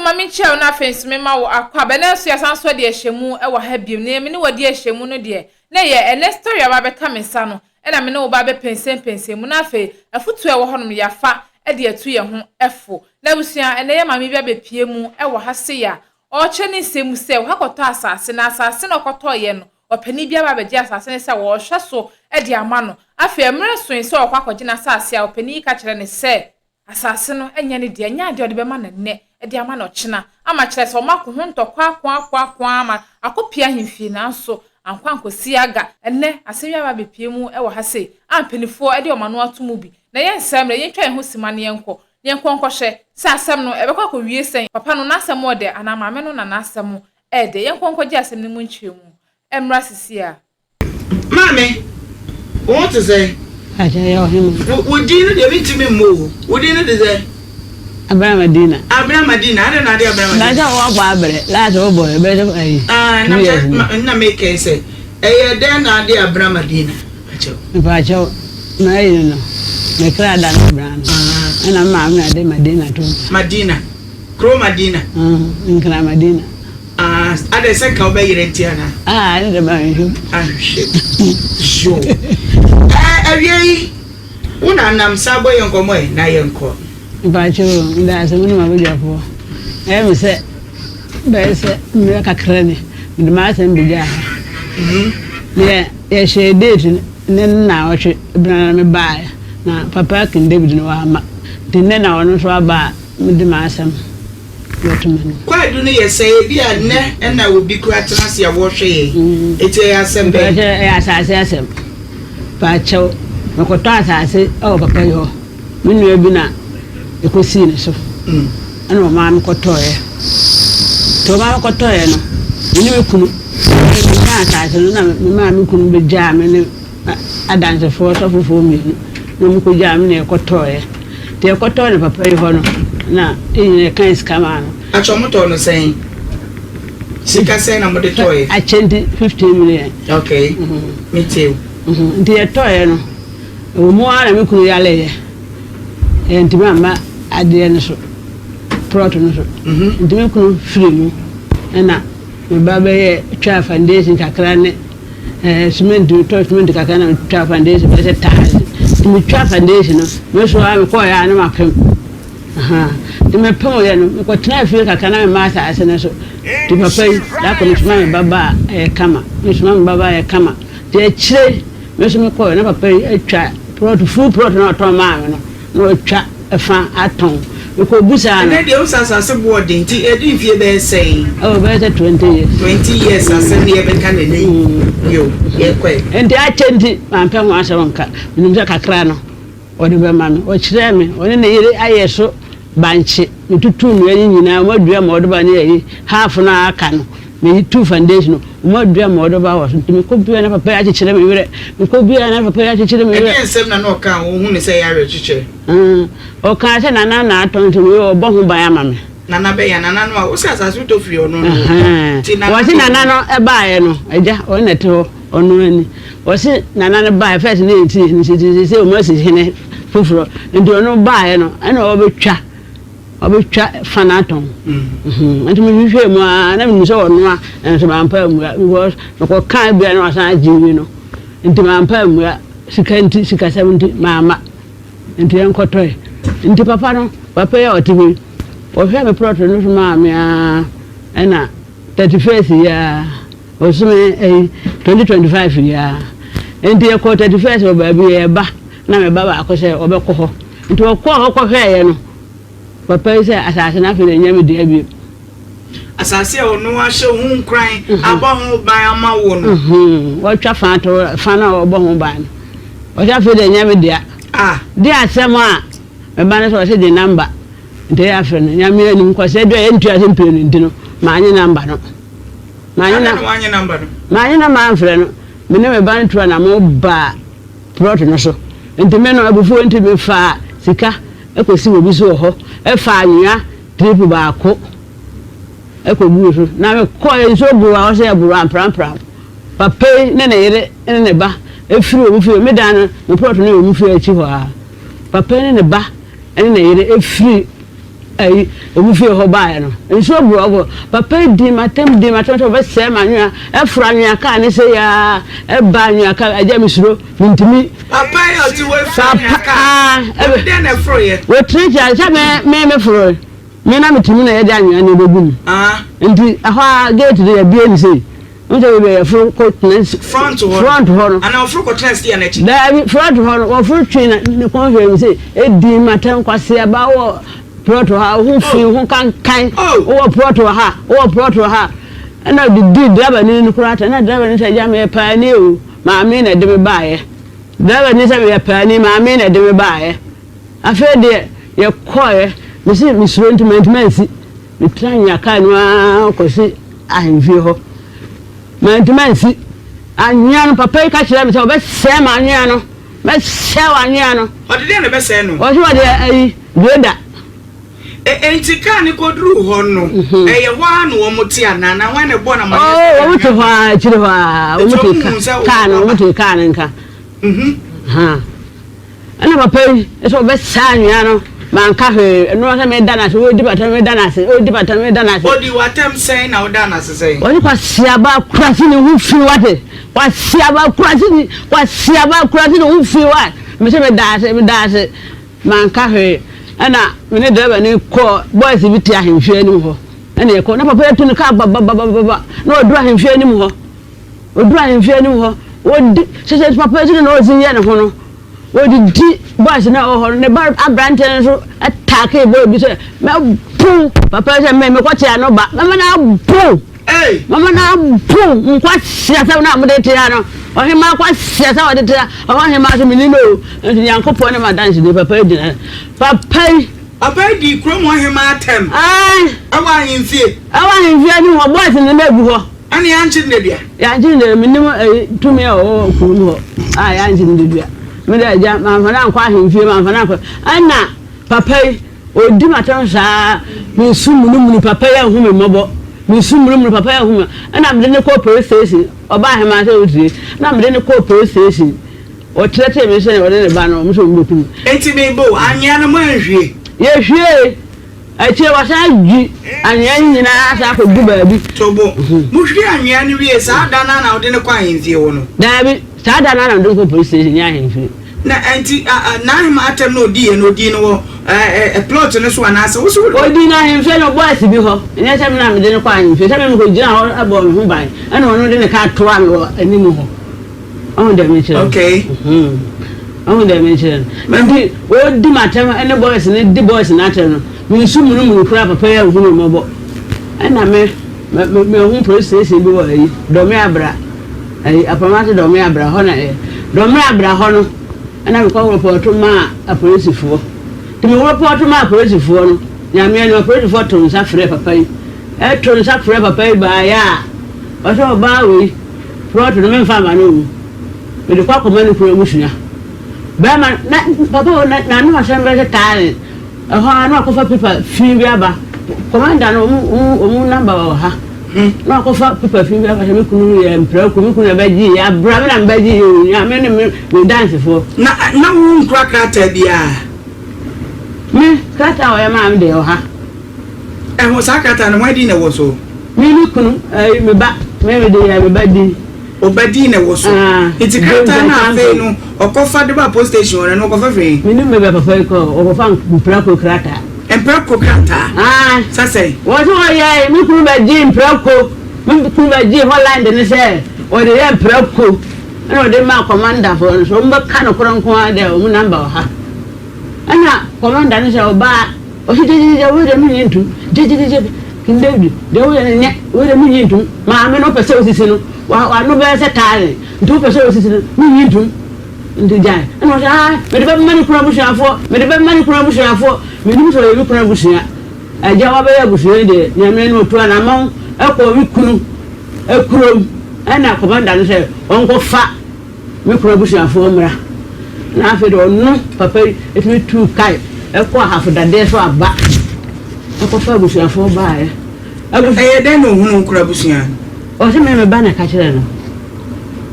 ma menkyia wo na afei nso mema wo akwaaba. Ɛnnɛ nso yɛasan so adi ahyɛmu wɔ ha biom. Nea me ne wo adi ahyɛmu no deɛ, na ɛyɛ ɛnnɛ story a aba abɛka me nsa no na me ne wo ba abɛpɛnsɛmpɛnsɛn mu na afei afotuo a ɛwɔ hɔnom no yɛafa de atu yɛn ho fo. Na abusua, ɛnnɛ yɛn maame bi abɛpue mu wɔ ha sei a ɔrekyerɛ ne nsɛm mu sɛ wakɔtɔ asase na asase no a ɔkɔtɔeɛ no ɔpanin bi aba abɛgye asase no sɛ wɔrehwɛ so de ama no. Afei mmerɛ soe sɛ ɔrekɔ akɔgye n'asase a ɔpanin yi ka kyerɛ no sɛ Asase no nyɛ ne dea, ɛnyɛ adeɛ a ɔde bɛma no nnɛ de ama no ɔkyena, ama kyerɛ sɛ wɔako ho ntɔkwa ako ako ako ara ma akɔpue ahemfie nanso ankɔ ankɔsi aga. Ɛnnɛ, asɛm yi aba abɛpue mu wɔ ha sei a mpanimfoɔ de wɔn ano ato mu bi. Na yɛnsɛe mmerɛ, yɛntwa yɛn ho simma na yɛnkɔ, na yɛnkɔ nkɔhwɛ sɛ asɛm no ɛbɛkɔ akɔwie sɛn. Papa no n'asɛm ɔɔdɛ anaa maame no na n'asɛm ɛɛdɛ? Yɛnkɔ nkɔgye asɛm no mu nkyerɛmu mmra seesei ara. Maame, wo ho te sɛn? Akyɛ yɛ ɔhene. Wo wo din no deɛ mentumi mmɔ o. Wo din no de sɛn? Abena Madina. Abena Madina, adɛn na ade Abena Madina? Na sɛ wɔabɔ abrɛ, last wobɔ ɛbɛyɛ sɛ ayi. Ah, na sɛ na mekɛn sɛ ɛyɛ dɛn na ade Abena Madina? Akyɛw. Mpakyɛw, m'ayi no no, me kra da no abena no. Ɛna me maame na de Madina to. Madina, kuro Madina. Nkran Madina. Ah, adɛn sɛ nka wobɛyera nti anaa? Ah, ɛno deɛ manhwehwɛ mu. Anhwehwɛ mu. Yoo. Ɛɛ, awia yi, wo na nam saa bɔ yɛn nkɔmmɔ ɛ, na yɛnkɔ. Mpakyɛw o, meda ase mo ne m'abadwafoɔ. Ɛyɛ me sɛ bɛyɛ sɛ mmerɛ kakra ni, mede m'asɛm bɛgyaa ha. Deɛ yɛhyɛɛ date ne nnawɔtwe berɛ na mebaeɛ, na Papa King David no wamma. Nti nnɛ na ɔno nso aba a mede m'asɛm. Kwaadu no yɛ sɛ ebia nnɛ na obi koraa tena ase a wɔrehwɛ yɛn. Enti ɛyɛ asɛm bɛn? Mpakyɛw, ɛyɛ asase asɛm. Mpakyɛw, mekɔtɔ asase wɔ papa yi hɔ. Me nua bi na ɛkɔsii ne so, ɛna ɔmaa me kɔtɔeɛ. Nti ɔmaa me kɔtɔeɛ no, me ne me kunu, menyaa asase no na memaa me kunu bɛgyaa me ne adansefoɔ sɔfofoɔ mmienu na wɔkɔgyaa me na yɛkɔtɔeɛ. Nti yɛkɔtɔɔ no papa yi hɔ no na yɛn nyinaa yɛkaa sika maa no. Akyɛ ɔmo tɔɔ no sɛn? Sika sɛn na mode tɔɔɛ? Akyɛ nti 15 million. Okay, me tie wo. Nti yɛtɔɔɛ no, ɛwɔ mu ara na me kunu yareeɛ. Yɛantumi amma adeɛ no so, plot no so. Nti me kunu firi mu ɛna me ba bɛyɛɛ twaa foundation kakra ne Ɛɛ cement metɔɔ cement kakra na metwaa foundation bɛyɛ sɛ tiles nti metwaa foundation no me so ara mekɔɔeɛ a na mapem ahaa nti mepemyɛ no mekɔtenaa fie kakra na mema asaase no so nti papa yi da koro mesoma me ba ba a ɛyɛ kama mesoma me ba ba a ɛyɛ kama nti akyire me so mekɔɔeɛ na papa yi atwa plot full plot na ɔtɔn maa me no na watwa ɛfa atɔn. Mekɔbisaa no. Ɛnɛ deɛ wosi asase boɔ den nti ɛdi mfie bɛyɛ sɛn? Oh bɛyɛ sɛ 20 years. 20 years asɛm ne yɛbɛka no ɛnɛ yi. Yo, yɛkɔ ɛ. Nti akyɛ nti mampɛ ho asɛm nka. Menim sɛ kakra no ɔde bɛma me. Ɔkyerɛɛ me, ɔne ne yere ayɛ so bankye. Metutuu nnua yi nyinaa, wɔadua mɔɔdoba ne ayi, half no a aka no, metuu foundation no, wɔadua mɔɔdoba wɔ so. Nti mekɔ biara na papa yi akyekyere me werɛ, mekɔ biara na papa yi akyekyere me werɛ. Ɛdeɛn nsɛm na na ɔka a wohu no sɛ ɛyɛ awerɛkyekyerɛ? Ɔkaa sɛ Nana na atɔ nti wei ɔbɔ ho ban ama me. Nana bɛn a? Nana no a wose asase wotɔ firii ɔno no hɔ nti Nana Wɔse deɛ Nana no baeɛ no, agya ɔno na ɛte hɔ, ɔno ani. Wɔse Nana no baeɛ first na yɛnsi hene nti seesei wɔn asi hene foforɔ nti ɔno baeɛ no ɛna ɔbɛtwa ɔbɛtwa fa no atɔn. Nti mehwehwɛɛ mu ara na menim sɛ ɔno a nso mampa ammua because mekɔkaa bia na wasan agye wie no nti mampa ammua sika nti sikasɛm nti mamma. Nti yɛnkɔtɔe. Nti papa no, papa yi a ɔte hɔ yi, ɔhwɛɛ me prɔto no so maa me ara ɛna 31st yi ara, bosome ɛyi, 2025 yi ara. Nti yɛkɔɔ 31st wɔ baabi yɛreba na me ba baako sɛ ɔbɛkɔ hɔ. Nti ɔkɔɔ hɔ kɔhwɛeɛ no, papa yi sɛ asase no afei deɛ ɛnyɛ me dea bio. Asase a ɔno ahyɛ ho nkuran abɔ ho ban ama wo no. Wɔatwa fa ato fa no a wɔbɔ ho ban no. Ɔsɛ afei deɛ ɛnyɛ me dea. De asɛm a me ba no sɛ ɔsɛ gye namba nti ɛyɛ afrɛ no. Nyame anim kwasea bi a yɛntua ase mpire no nti no manye namba no. Manye na manye na mamfrɛ no. Me ne me ba no tu anamo baa plot no so. Nti me no abufuo nti mefaa sika kɔsi obi so wɔ hɔ faa anwea Trip baako kɔguu so na mekɔeɛ nsuo boro a ɔsɛ ɛboro amprampram. Papa yi ne ne yere ne ne ba firi wɔn fie, me dan no me plot no yɛ wɔn fie akyi hɔ ara. Papa yi ne ne ba ne ne yere firi ayi ɔmo fie hɔ baeɛ no, nsuo borɔ ɔbɔ. Papa yi dii m'atɛm dii m'atɛm sɛ ɔbɛsɛe m'anwea, ɛforo anwea kaa ne sei aa, ɛba anwea kaa, agya mesuro, mentumi. Papa yi a ɔte hɔ yi foro anwea kaa, Papa, ɔde dɛn na ɛforoeɛ? Wɔtenatena, sɛ me, me meforoe. Me na mete mu na yɛde anwea no bɛgu mu. Nti ɛhɔ ara gate no yɛbue no sei. Wohu sɛ baabi a yɛforo kɔtena si Front hɔ no. Front hɔ no. Anaa wɔforo kɔtena steer no akyi? Daabi, front hɔ no, wɔforo twe na ne kɔn hwɛɛ me sei. Ɛdii m'atɛm kwasea ba wowɔ plot wɔ ha, wo ho fi, wo ho kankan, wowɔ plot wɔ ha, wowɔ plot wɔ ha. Ɛna ɔde dii driver ni no koraa atɛm. Ɛna driver ni sɛ agya meyɛ paani o, maame na ɛde me baeɛ. Driver ni sɛ meyɛ paani, maame na ɛde me baeɛ. Afei deɛ yɛkɔeɛ, mese mesuro nti mantumi ansi. Metra anwea kaa no ara kɔsi ahemfie hɔ. Mantumi ansi. Anwea no, papa yi ka kyerɛɛ me sɛ ɔbɛsɛe m'anwea no. Mɛsɛe w'anwea no. Ɔde dɛn na ɛbɛsɛe no? Ɔse ɔde ayi, grader. Enti kaa no kɔduruu hɔ no, ɛyɛ hɔ ara na wɔte anaa? Na hwan na ɛbɔɔ no amanneɛ sɛ Oh, wɔte hɔ ara, akyire hɔ ara. Wɔte kaa no, wɔte kaa no nka. Ɛna papa yi sɛ ɔbɛsaa anwea no, manka hwee. Ɛno ara sɛ meda no ase, ɔredi m'atɛm, meda no ase, ɔredi m'atɛm, meda no ase. Ɔdii w'atɛm sɛn na wodaa no ase sɛn? Ɔse Kwasiaba akurase ne ho fi wate, Kwasiaba akurase ni, Kwasiaba akurase ne ho fi wa. Mese meda ase, meda ase, manka hwee. Ɛna me ne driver no kɔɔ, boys bi te ahemfie anim hɔ, ɛna yɛkɔ, na papa yi atu ne kaa bababababa, na waduru ahemfie anim hɔ. Odur ahemfie anim hɔ, wɔdi sese papa yi na ɔdze yɛ ne ho no, wɔdidi boys no a ɔwɔ hɔ no, ne ba aberantsɛ no so taakee boy bi sɛ, mɛbow papa yi sɛ me mekɔtse ano ba, mɛma no abow, mɛma no abow, nkwasiasɛm no a mode tse ha no, ɔhemaa kwasiasɛm a ɔde tse ha, ɔhɔ hemaa so menni no o, nso Nyankopɔn ne m'adanseni, papa yi gyina, papa yi. Papa yi dii kurom hɔ hemaa atɛm. Ae. Ɛwɔ ahemfie. Ɛwɔ ahemfie anim hɔ, boys no na egu hɔ. Ɛna yɛankye no dadua. Yɛankye no dadua, mennim ɛyi tumi a ɔwɔ kurom hɔ a yɛankye no dadua. Me dɛ agya, mamfa no ankɔ ahemfie, mamfa no ankɔ. Ɛna papa yi, ɔdi m'atɛm saa, mesu munumunu, papa yi anhu me mmɔbɔ. Mesu munumunu, papa yi anhu me. Ɛna mede no kɔɔ police station, ɔbaa ahemaa sɛ ɔtie. Ɛna mede no kɔɔ police station, ɔkyerɛkyerɛ me sɛ ɔne ne ba no, wɔn sɛ wɔbɛku me. Enti me bo, anwea no moanhwie? Yɛhwiee. Akyire wɔsan dwi anwea no nyinaa san kɔgu baabi. Tobo, Mohwie anwea no wie saa da no ara na wode no kɔ ahemfie hɔ no? Daabi, saa da no ara na mede no kɔ police station, nyɛ ahemfie. Na ɛnti n'ahema atɛm na odiiɛ no, odii no wɔ plot no so anaasɛ wo so wode. Odii no ahemfie no boys bi hɔ, ɛnyɛ sɛ me na mede no kɔ ahemfie, sɛ me mekɔgyinaa hɔ bɔɔ me ho ban ɛna ɔno de ne kaa toaa me wɔ anim hɔ. Ɔhu deɛ mekyerɛ no? Okay. Ɔhu deɛ mekyerɛ no? Nti ɔdi m'atɛm ne boys no di boys no atɛm no, me nsu munumunu koraa papa yi anhu me mmɔbɔ. Ɛna me me mehu police station bi wɔ ayi Dɔme Abra, ayi Apamase Dɔme Abra hɔ na ɛyɛ. Dɔme Abra hɔ no ɛna mekɔ repɔto maa apolisifoɔ. Nti me repɔto maa apolisifoɔ no, Nyame anim apolisifoɔ to nsa frɛ papa yi. Ɛto nsa frɛ papa yi baeɛ a, ɔsɛ ɔbaa wei. Plot no memfa mma no o, mede kɔ akɔma ne kunu abusua. Bɛrima no, na papa o, na n'ano asɛm bɛyɛ sɛ tae. Ɛhɔ ara na wakɔfa pipa fi bi aba. Kɔmanda no, wɔn wɔn wɔn namba wɔ ha. Na wakɔfa pipa fi bi aba sɛ me kunu yɛ mprako, me kunu na ɛbɛgye yɛ, abra me na mebɛgye yɛ o, nyame ne me me dansefoɔ. Na na wonkura krataa biara? Me, krataa a wɔyɛ maa me deɛ ɛwɔ ha. Ɛho saa krataa no, hwan din na ɛwɔ so? Me me kunu, ɛyi me ba, me me de yɛ me ba din. O ba din na ɛwɔ so. Ah, Nti James krataa no a afei Akanfo. no ɔkɔfa de ba post station hɔ no, ɛno ɔkɔfa firi he? Me nim baabi a papa yi kɔ, ɔkɔfa mprako krataa. Mprako krataa? Ah. Sɛ sɛn? Wɔn sɛ wɔyɛe, me kunu bɛgyee mprako, me kunu bɛgyee Holland no sɛ ɔde yɛ mprako, ɛna ɔde maa kɔmandafoɔ no, sɛ wɔn bɛka nokorɛ nko ara deɛ wɔn namba wɔ ha. Ɛna kɔmanda no sɛ ɔbaa, ɔse gyegyegyegye wei deɛ mennye ntom, gyegyegyegye King David deɛ woyɛ no nyɛ, wei deɛ mennye ntom, maame no wopɛ sɛ wosisi no, w'ano bɛyɛ sɛ taale, nti wopɛ sɛ wosisi no, mennye ntom, nti gyae. Ɛna ɔse aah mede bɛma ne kunu abusuafoɔ, mede bɛma ne kunu abusuafoɔ, mennim sɛ ɔyɛ me kunu abusua, agya wabɛyɛ abusua yi deɛ Nyame anim ɔtu anamɔn kɔɔ me kunu kurom, ɛna kɔmanda no sɛ ɔnkɔfa Me kunu abusuafoɔ mmra. Na afei deɛ ɔno papa yi tumi tuu kae kɔɔ Ahafo dadeɛ so aba kɔfa abusuafoɔ baeɛ. Ɛyɛ dɛn na ɔhunuu wo kunu abusua? Ɔse me me ba na ɛka kyerɛɛ no.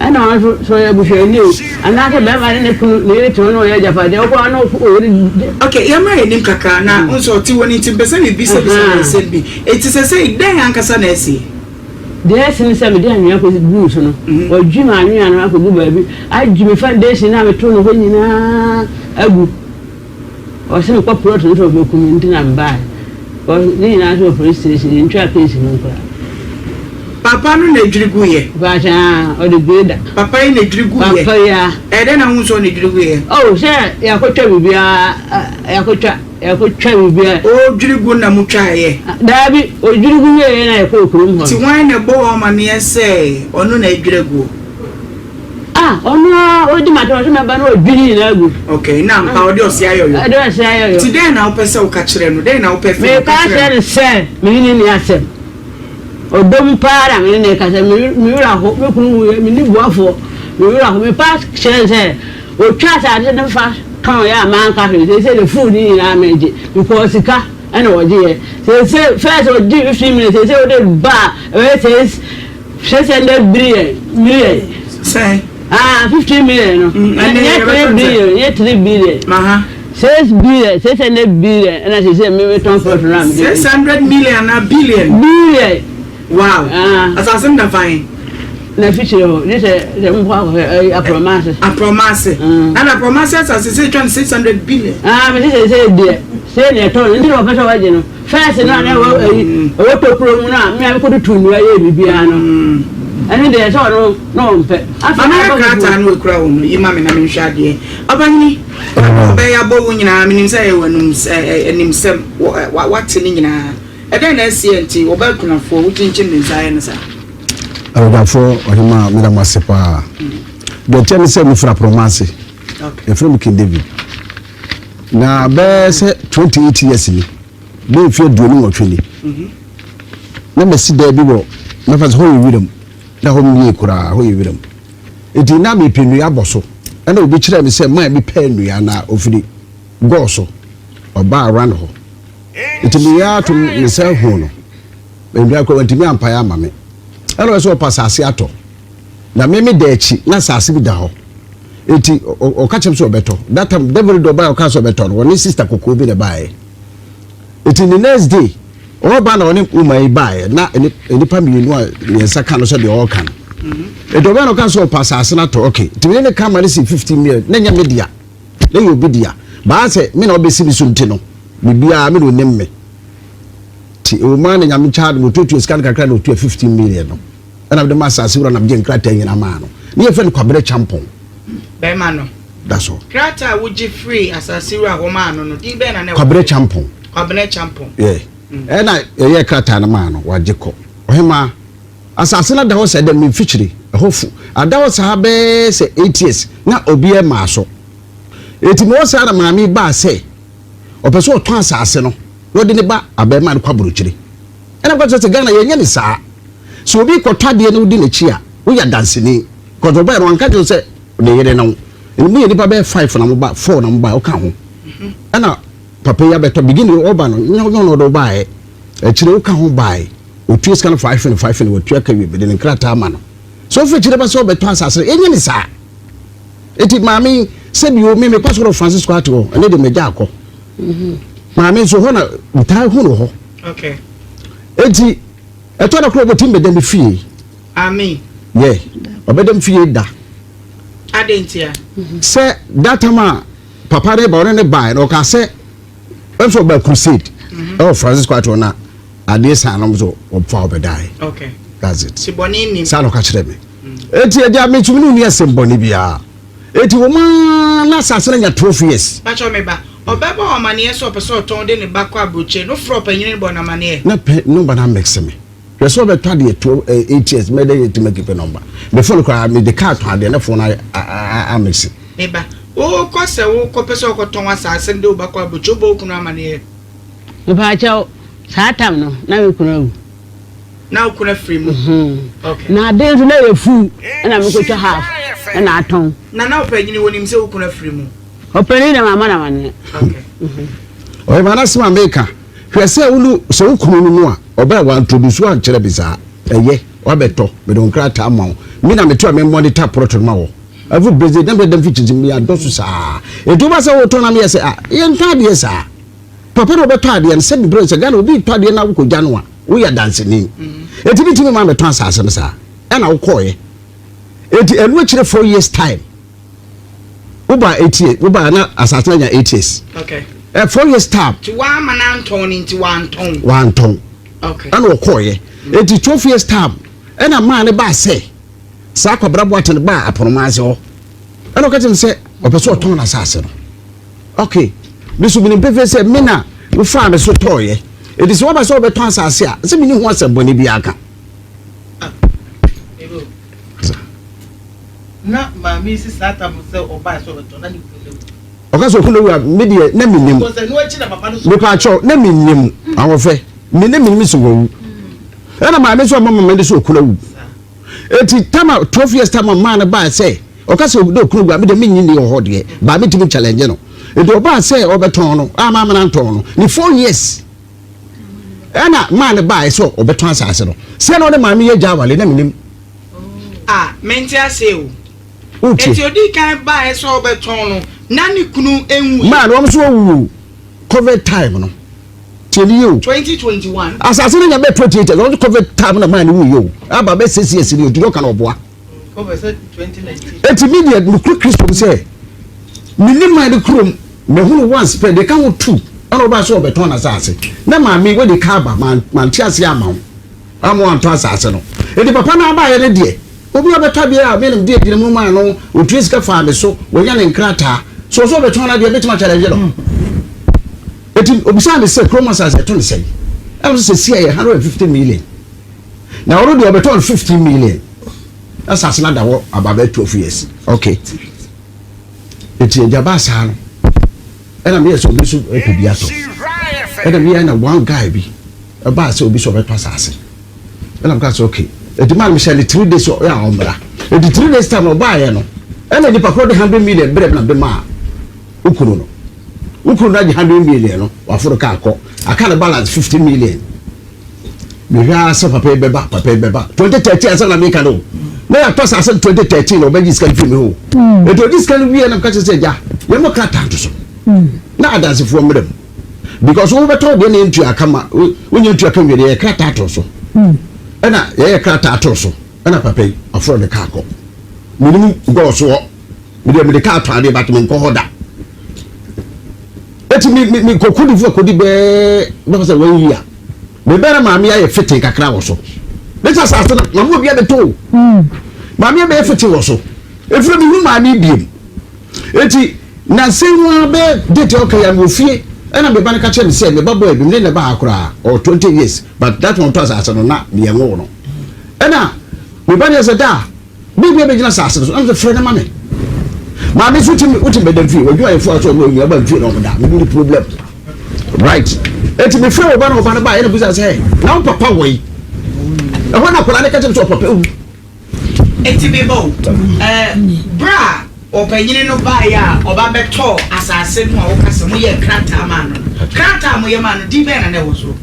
Ɛna ɔno nso sɛ ɔyɛ abusuani o anaasɛ bɛrima ne ne kunu ne yere te hɔ na ɔyɛ agyapadeɛ ɔkɔ a na ɔyere de. Ok, yɛmmra yɛn anim kakra na wohu sɛ ɔte hɔ no nti mepɛ sɛ mebisabisa no nsɛm bi. Enti sɛsɛi dɛn ankasa na asi? Deɛ asi ne sɛ mede anwea kɔguu so no, wɔadwi m'anwea no akɔgu baabi, adwi me foundation no a metoo no hɔ nyinaa agu. Ɔse mekɔ plot no sɛ ɔbɛku me nti na mebaeɛ cos ne nyinaa nso wɔ police station yɛntwaa case no koraa. Papa no na dwiri guiɛ. Mpakyɛ aa ɔde grader. Papa yi na dwiri guiɛ. Papa yi aa. Ɛyɛ dɛn na wohu sɛ ɔna dwiri guiɛ? Oh sɛ yɛakɔtwa biribiara yɛakɔtwa yɛakɔtwa biribiara. Ɔredwiri gu na motwaeɛ? Daabi ɔdwiri gu wieɛ na yɛkɔɔ kurom hɔ no. Nti hwan na ɛbɔɔ wo amaneɛ sɛ ɔno na adwiri aguo? Ah ɔno ara ɔdi m'atɛm ɔsɛ mɛba na ɔdwi ne nyinaa agu. Okay na ampa ɔde ɔse ayɔyɔ. Ɔde ɔse ayɔyɔ. Nti dɛn na wopɛ sɛ woka kyerɛ no dɛn na wopɛ firi no ka kyerɛ no. Meka kyerɛ no sɛ me ne no nni asɛm. Ɔdɔ mu paa na me ne no rekasa me me werɛ aho me kunu wuiɛ menni boafoɔ me werɛ aho mepa kyerɛ no sɛ ɔtwa asase no fa tɔn yɛ a manka hwee seesei de full ne nyinaa megye because sika ɛna ɔgyeeɛ seesei first ɔgye 15 million seesei wode ba a ɛbɛyɛ 6 600 billion million. Sɛn? Ah, 15 million no. Mm, ɛnɛ Nyɛ yɛbɛtɔ 3 sɛ. billion, nyɛ 3 billion. Aha. 6 billion, 600 billion. Ɛna sɛ sɛ me metɔn plot no a mede. 600 million na billion. Billion. Wow. Ah. Asase no da fan. Na fikyire hɔ, gye sɛ sɛ mokɔ akɔhwɛ ɛyi aprɔmase. Aprɔmase. Mm. Ɛna aprɔmase asase sɛ etwa no 600 billion. Ah, me sɛ sɛ deɛ, sɛ deɛ ɛtɔn no, nti na wɔpɛ sɛ wɔgye no. First no a na ɛwɔ ɛyi ɛwɔ tokuro mu no a me a mekɔtutu nnua yɛɛ biribiara no ɛno deɛ sɛ ɔno na ɔmpɛ. Afei Maame na krataa akɔ no ekura wo no yi ma me na menhwɛ adeɛ. Ɔbahini, ɔbɛyɛ abɔ wo nyinaa menim sɛ ɛyɛ w'anum animsɛm wate ne nyinaa. Ɛdɛn na asi nti ɔbaa kunafoɔ wokyinkyim ne nsa ayɛ no saa? Awuradafoɔ ɔhemaa meda mo ase paa. Deɛ ɛteɛ ne sɛ mefiri aporɔma ase. Yɛfrɛ me King David. Na bɛyɛ sɛ 28 years ni, bɛyɛ mfe 28 ni, na masi dan bi wɔ mɛfa sɛ hɔ yɛ wiram, na hɔ mmie koraa, hɔ yɛ wiram. Nti na mepɛ nnua abɔ so, ɛna obi kyerɛɛ me sɛ man bi pɛɛ nnua na ofiri gɔɔ so, ɔbaa around hɔ. Nti meyɛ ato me nsa hu no, nnua koraa wantumi ampae ama me. Ɛna ɔyɛ sɛ ɔpɛ asase atɔ. Na me me da akyi na asase bi da hɔ eti ɔka kyerɛ me sɛ ɔbɛtɔ that time devil de ɔbaeɛ ɔka sɛ ɔbɛtɔ no ɔne sister kɔkɔɔ bi na ɛbaeɛ eti ne next day ɔba na ɔne woman yi baeɛ na nnipa mmienu a mmiɛnsa ka no sɛ deɛ ɔreka no eti ɔbɛn na ɔka sɛ ɔpɛ asase no atɔ okay nti me ne ka ma no si 15 million na nyɛ me dea na yɛ obi dea baa sɛ me na ɔbɛsi me so nti no biribiara me na onim me ti ɛwɔ mu a na nyame kyaa no ɔtuatua sika no kakra na ɔtua 15 million no Ɛna mede maa asase wura na megye nkrataa nyinaa maa no. Ne yɛfrɛ no Kwabena Kyampɔn. Bɛrima no. That's all. Krataa a wogye firii asase wura hɔ maa no no, din bɛn na na ɛwɔ Kwabena Kyampɔn. Kwabena Kyampɔn. Yeah. Ɛna yɛyɛɛ krataa no maa no, wagye kɔ. Ɔhemaa, asase no ada hɔ sɛ dɛm, me mfikyire, ɛhɔ fu. Ada hɔ saa bɛyɛ sɛ 8 years na obiara mmaa so. Enti mewɔ saa na maame yi baa sɛ ɔpɛ sɛ ɔtɔn asase no na ɔde ne ba abarimaa no kɔ aburokyire. Ɛna meka kyerɛ sɛ Ghana yɛnyɛ ne saa. Sɛ obi rekɔtɔ adeɛ na wodi n'akyi a, woyɛ adanseni. Because ɔbaeɛ no wanka kyerɛ wo sɛ ne yere ne wo. Ɛno moyɛ nnipa bɛyɛ five na moba, four na mobaeɛ, woka ho. Ɛna papa yi abɛtɔ, beginning ɔba no, nyɛ ɔno na ɔde wo baeɛ. Akyire woka ho baeɛ. Ɔtua sika no five and five and watua ka wie, mede ne nkrataa ama no. Sɛ wofi akyire ba sɛ ɔbɛtɔ asase no, yɛnyɛ ne saa. Enti maame yi, sɛbi o, me mekɔ asɔre wɔ Francisco Ate hɔ, ɛnɛ deɛ magya akɔ. Maame nso hɔ na metaa hu no hɔ. Okay. Enti ɛtɔ da koraa ɔbɛtumi bɛda me fie. Amen. Yɛ ɔbɛda me fie da. Adɛn ntia? Sɛ that time a papa ne ba ɔne ne baeɛ no ɔka sɛ ɛm sɛ ɔba crusade mhm. ɛwɔ Francisco Ato na adeɛ san nom so ɔfa ɔbɛdaeɛ. Okay. That's it. Si bɔne nim. Saa na ɔka kyerɛ me. Mm. Eti ɛdi a metumi ne onni asɛm bɔne biara. Eti wɔn ara na asase no anya 12 years. Pakyɛ me ba. Ɔbɛbɔ wo amaneɛ sɛ ɔpɛ sɛ ɔtɔn de ne ba kɔ aburokyire no, frɛ ɔpanyini no bɔ no amaneɛ. Na pɛ number no amix me. Hwɛ sɛ ɔbɛtɔ adeɛ 12 eh, 8 years mɛdɛ yɛ tumi keep number. Me phone koraa me de car tɔn adeɛ na phone no amix. Me ba, wokɔ sɛ wokɔ pɛ sɛ ɔkɔtɔn asaase no de wo ba kɔ aburokyire, wobɔ wo kunu amaneɛ? Mepaakyɛw, saa tam no na me kunu awu. Na wo kunu afiri mu? Okay. Na ade nso na yɛ fuw ɛna mekɔtwa half ɛna atɔn. Na na ɔpanyini wɔnim sɛ wo kunu afiri mu? Ɔpanin na mamma no amanneɛ. Ɔyɛ ma n'asɛm a meka. Hwɛ sɛ wo sɛ wo kunu no no a ɔbɛn wa introduce wo ankyerɛ me saa. Ɛyɛ. Wabɛtɔ, mede wo nkrataa ma wo. Me na meto a me monitor plot no ma wo. Every busy, na mede mfi kyinkyim, me adɔso saa. Enti woba sɛ wotɔn na meyɛ sɛ, ah, yɛntɔn adeɛ saa. Papa na ɔbɛtɔ adeɛ no, sɛ mebrɛ sɛ Ghana obi tɔ adeɛ na wokɔgya no a, woyɛ danseni. Enti metumi ma metɔn asase no saa. Ɛna wokɔɔeɛ. Enti ɛno akyire 4 years time, woba 8 years, woba na asase no anya 8 years. 4 years time. Nti wama no antɔn no nti wantɔn. Wantɔn. Ɛna ɔkɔɔeɛ. Enti 12 years time, ɛna maa ne baa sɛ, saa Kwabena Boateng baa Aponoma ase hɔ. Ɛna ɔka kyerɛ me sɛ, ɔpɛ sɛ ɔtɔn n'asase no. Okay. Me so menim pefee sɛ me na wofaa me so tɔɔeɛ. Enti sɛ woaba sɛ wobɛtɔn asase a, sɛ menni ho asɛm bɔne biara ka. Na maame yi si saa tam sɛ ɔbaa sɛ ɔbɛtɔ na ne kunu awu. Ɔka sɛ okunu awu a, me deɛ na mennim. Because ɛno akyi na papa no so. Mepa kyɛw, na mennim. Ahoɔfɛ, me na mennim sɛ wawu. Ɛna maame nso ama mama de sɛ okunu awu. Eti tama 12 years tama maa no baa sɛ ɔka sɛ dɛ okunu awu a, me deɛ mennye nni wɔ hɔ deɛ, baa metumi challenge no. Eti ɔbaa sɛ ɔbɛtɔn no, a maame no antɔn no, ne 4 years ɛna maa no baa sɛ ɔbɛtɔn asase no. Sɛ na ɔne maame yɛ gya awale na mennim. Ah, mente ase o. Wotie. Eti odi kan baeɛ sɛ ɔbɛtɔn no, na ne kunu nwui. Maa no wɔn nso wɔwu covid time no. Tie ni yie o. 2021. Asase no nya bɛ 28 years, wɔn covid time na maa no wu yie o. Aba bɛ 6 years ni o, ti ɔka na ɔboa. Covid sɛ 2019. Eti mi deɛ nukuri Kristo mu sɛ, mi ni maa ne kurom, mɛ hunu once pɛ, deɛ ka ho two, ɛna ɔbaa sɛ ɔbɛtɔn n'asase. Na maame wɔ de ka aba, maa maa nte ase ama wo. Ama wantɔ asase no. Enti papa no abaeɛ no deɛ, obi a ɔbɛtɔ adeɛ a me na mede agyina mu maa no, ɔtua sika faa me so, wanya ne nkrataa. So ɔsɛ ɔbɛtɔn no adeɛ, mɛtumi akyɛlɛngye no? Enti ɔbisaa me sɛ, kurom asase yɛtɔ no sɛn? Ɛna ɔsɛ sɛsi a yɛ 150 million. Na ɔno deɛ ɔbɛtɔ no 15 million. Asase no ada hɔ about bɛyɛ 12 years. Okay. Enti agya baa saa no, ɛna meyɛ sɛ obi nso pɛ bi atɔ. Ɛna meyɛ na one guy bi ɛbaa sɛ obi sɛ ɔbɛtɔ asase. Ɛna meka sɛ okay. Enti maa no mehyɛ no 3 days ɔyɛ a ɔmmra. Enti 3 days time ɔbaeɛ no, ɛna nipa korɔ de 100 million brɛ me na mede maa wo kunu no. Wo kunu no agye 100 million no, waforo kaa kɔ. Aka no balance 50 million. Mehwɛ ara sɛ papa yi bɛba, papa yi bɛba. 2013 asɛm na meka no o. Na yɛatɔ asase no 2013 na ɔbɛgye sika no firi me hɔ o. Enti ɔgye sika no wie na meka kyerɛ sɛ agya, yɛmmɔ krataa nto so. Na adansefoɔ mmra mu. Because wobɛtɔ deɛ na yɛntua aka ma, wonyɛ ntua ka nwie deɛ yɛ krataa to so. Ɛna yɛyɛ krataa to so, ɛna papa yi, ɔforo ne kaa kɔ. Menim gɔɔso hɔ. Medeɛ mede kaa tɔ adeɛ but menkɔ hɔ da. Eti me me me kɔ Cote d'Ivoire kɔdi bɛɛ bɛfa sɛ one year. Me bɛrɛ maame ayɛ fete kakra wɔ so. Ne sɛ asase no maame obi abɛtɔ o. Maame abɛyɛ fete wɔ so. Efiri mi hu maame biem. Eti nansa yi mu ara bɛyɛ date a ɔka yi a mewɔ fie ɛna me ba no ka kyerɛ me sɛ me ba boy bi me ne ne ba ha koraa ɔwɔ 20 years, but that one ɔtɔ asase no na meyɛ nwoo no. Ɛna me ba no yɛ sɛ daa biribi abɛgyina asase no so ɛna sɛ frɛ no ma me. Maame nso tumi wotumi bɛda fie wadwumayɛfoɔ a sɛ ɔno ɔnyina ba mfie na ɔmo da me ni problem, right? Eti me frɛ ɔba na ɔba no ba ɛna bisa sɛ na wo papa wɔ yi ɛhɔ na akwadaa no ka kyerɛ me sɛ ɔpapa ewu. Eti me ba o, ɛɛ bere a ɔpanyini no baeɛ a ɔba bɛtɔɔ asase no a woka sɛ moyɛɛ krataa maa no no, krataa a moyɛ maa no, din bɛn na na ɛwɔ so?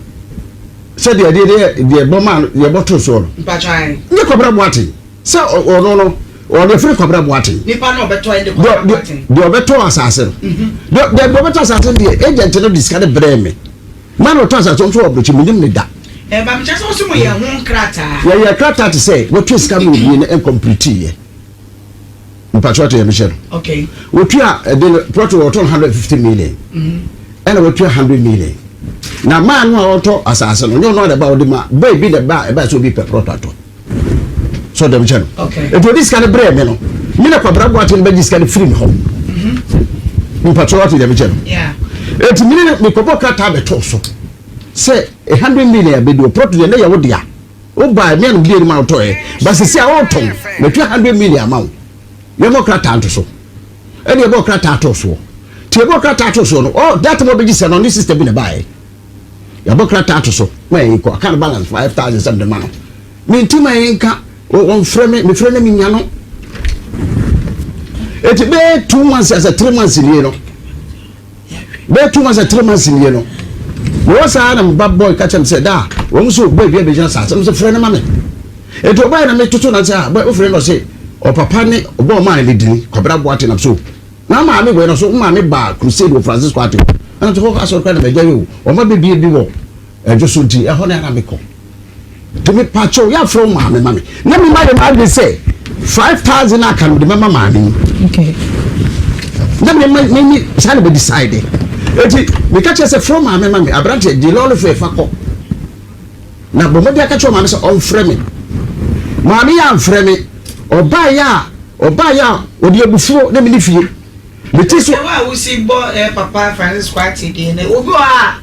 Sɛ deɛ deɛ deɛ deɛ bɔ maa no deɛ bɔ to soɔ no. Mpatwan. Nye Kwabena Boateng sɛ ɔno no ɔno efiri Kwabena Boateng. Nipa no ɔbɛtɔ ɛde Kwabena Boateng. Deɛ ɔbɛtɔ asase no. Deɛ deɛ ɔbɛtɔ asase no deɛ, agent no de sika no brɛɛ me. Maa na ɔtɔ asase nso wɔ aburokyi, menim ne da. Ɛɛ ba mekyɛ sɛ ɔsɛ mo yɛ ho nkrataa. Yɛyɛ krataa te sɛ wɔtua sika ma obi na ɛncomplete yɛ. Mpatwa te yɛ mehyɛ no. Okay. Wɔtua ɛde no plot wɔtɔn 150 million. Ɛna wɔtua 100 million. Na maa no a ɔtɔ asase no nyɛ ɔno a na ɛba ɔde ma boy bi na ɛba ɛba sɛ obi pɛ plot atɔ. So dɛm kyɛ no. Okay. Etu odi sika no brɛ mi no. Mi na Kwabena Boakye no bɛgye sika no firi mi hɔ. Mpatwa wate dɛm kyɛ no. Yeah. Eti mi ne mi kɔbɔ krataa bɛtɔ so sɛ 100 million abɛdi o plot deɛ ne yɛ wo dea. O baa mi anum di anim a wotɔ yɛ. Basisi a ɔtɔn mɛtua 100 million ama wo. Yɛmɔ krataa nto so. Ɛna yɛbɔ krataa to soɔ. Ti yɛbɔ krataa to soɔ no, ɔ that time ɔbɛgye sika no, ɔne sister bi na baayɛ. Yɛbɔ krataa to so ma yɛn kɔ aka no balance 5,000 sɛ mede ma no. Me nti ma yɛn nka wɔmfrɛ me, mefrɛ no menya no. Eti bɛyɛ 2 months asɛ 3 months nie no. Bɛyɛ 2 months asɛ 3 months nie no. Mewɔ saa na meba boy ka kyerɛ me sɛ daa wɔn nso baabi a bɛgyina saa sɛ mo sɛ frɛ no ma me. Enti ɔbaeɛ na metoto na sɛ ah bɛ wofrɛ no ɔse ɔpapa ne ɔbɔ ɔmaa ne dini Kwabena Boateng nam so na maame wei no so maame baa crusade wɔ Francisco Ate hɔ ɛna sɛ hɔ asɔre kora na magya yi o ɔma bɛbie bi wɔ ɛdwo so nti ɛhɔ na ɛna mekɔ nti mepakyɛw yɛafrɛ wo maame ma me na mema yɛ m'adwene sɛ 5000 aka no mede mɛma maame yi na mema meni saa na bɛdecide enti meka kyerɛ sɛ frɛ maame ma me aberanteɛ gye lɔre fɛ fa kɔ Na bɔ mmɔden aka kyerɛ maame sɛ ɔmfrɛ me. Maame yɛ amfrɛ me. Ɔbaeɛ a, ɔbaeɛ a, ɔde abufuo na mene fie. Mete so. Sɛ wo a wosi bɔ eh, Papa Francis Kwakye din no, obi wɔ hɔ a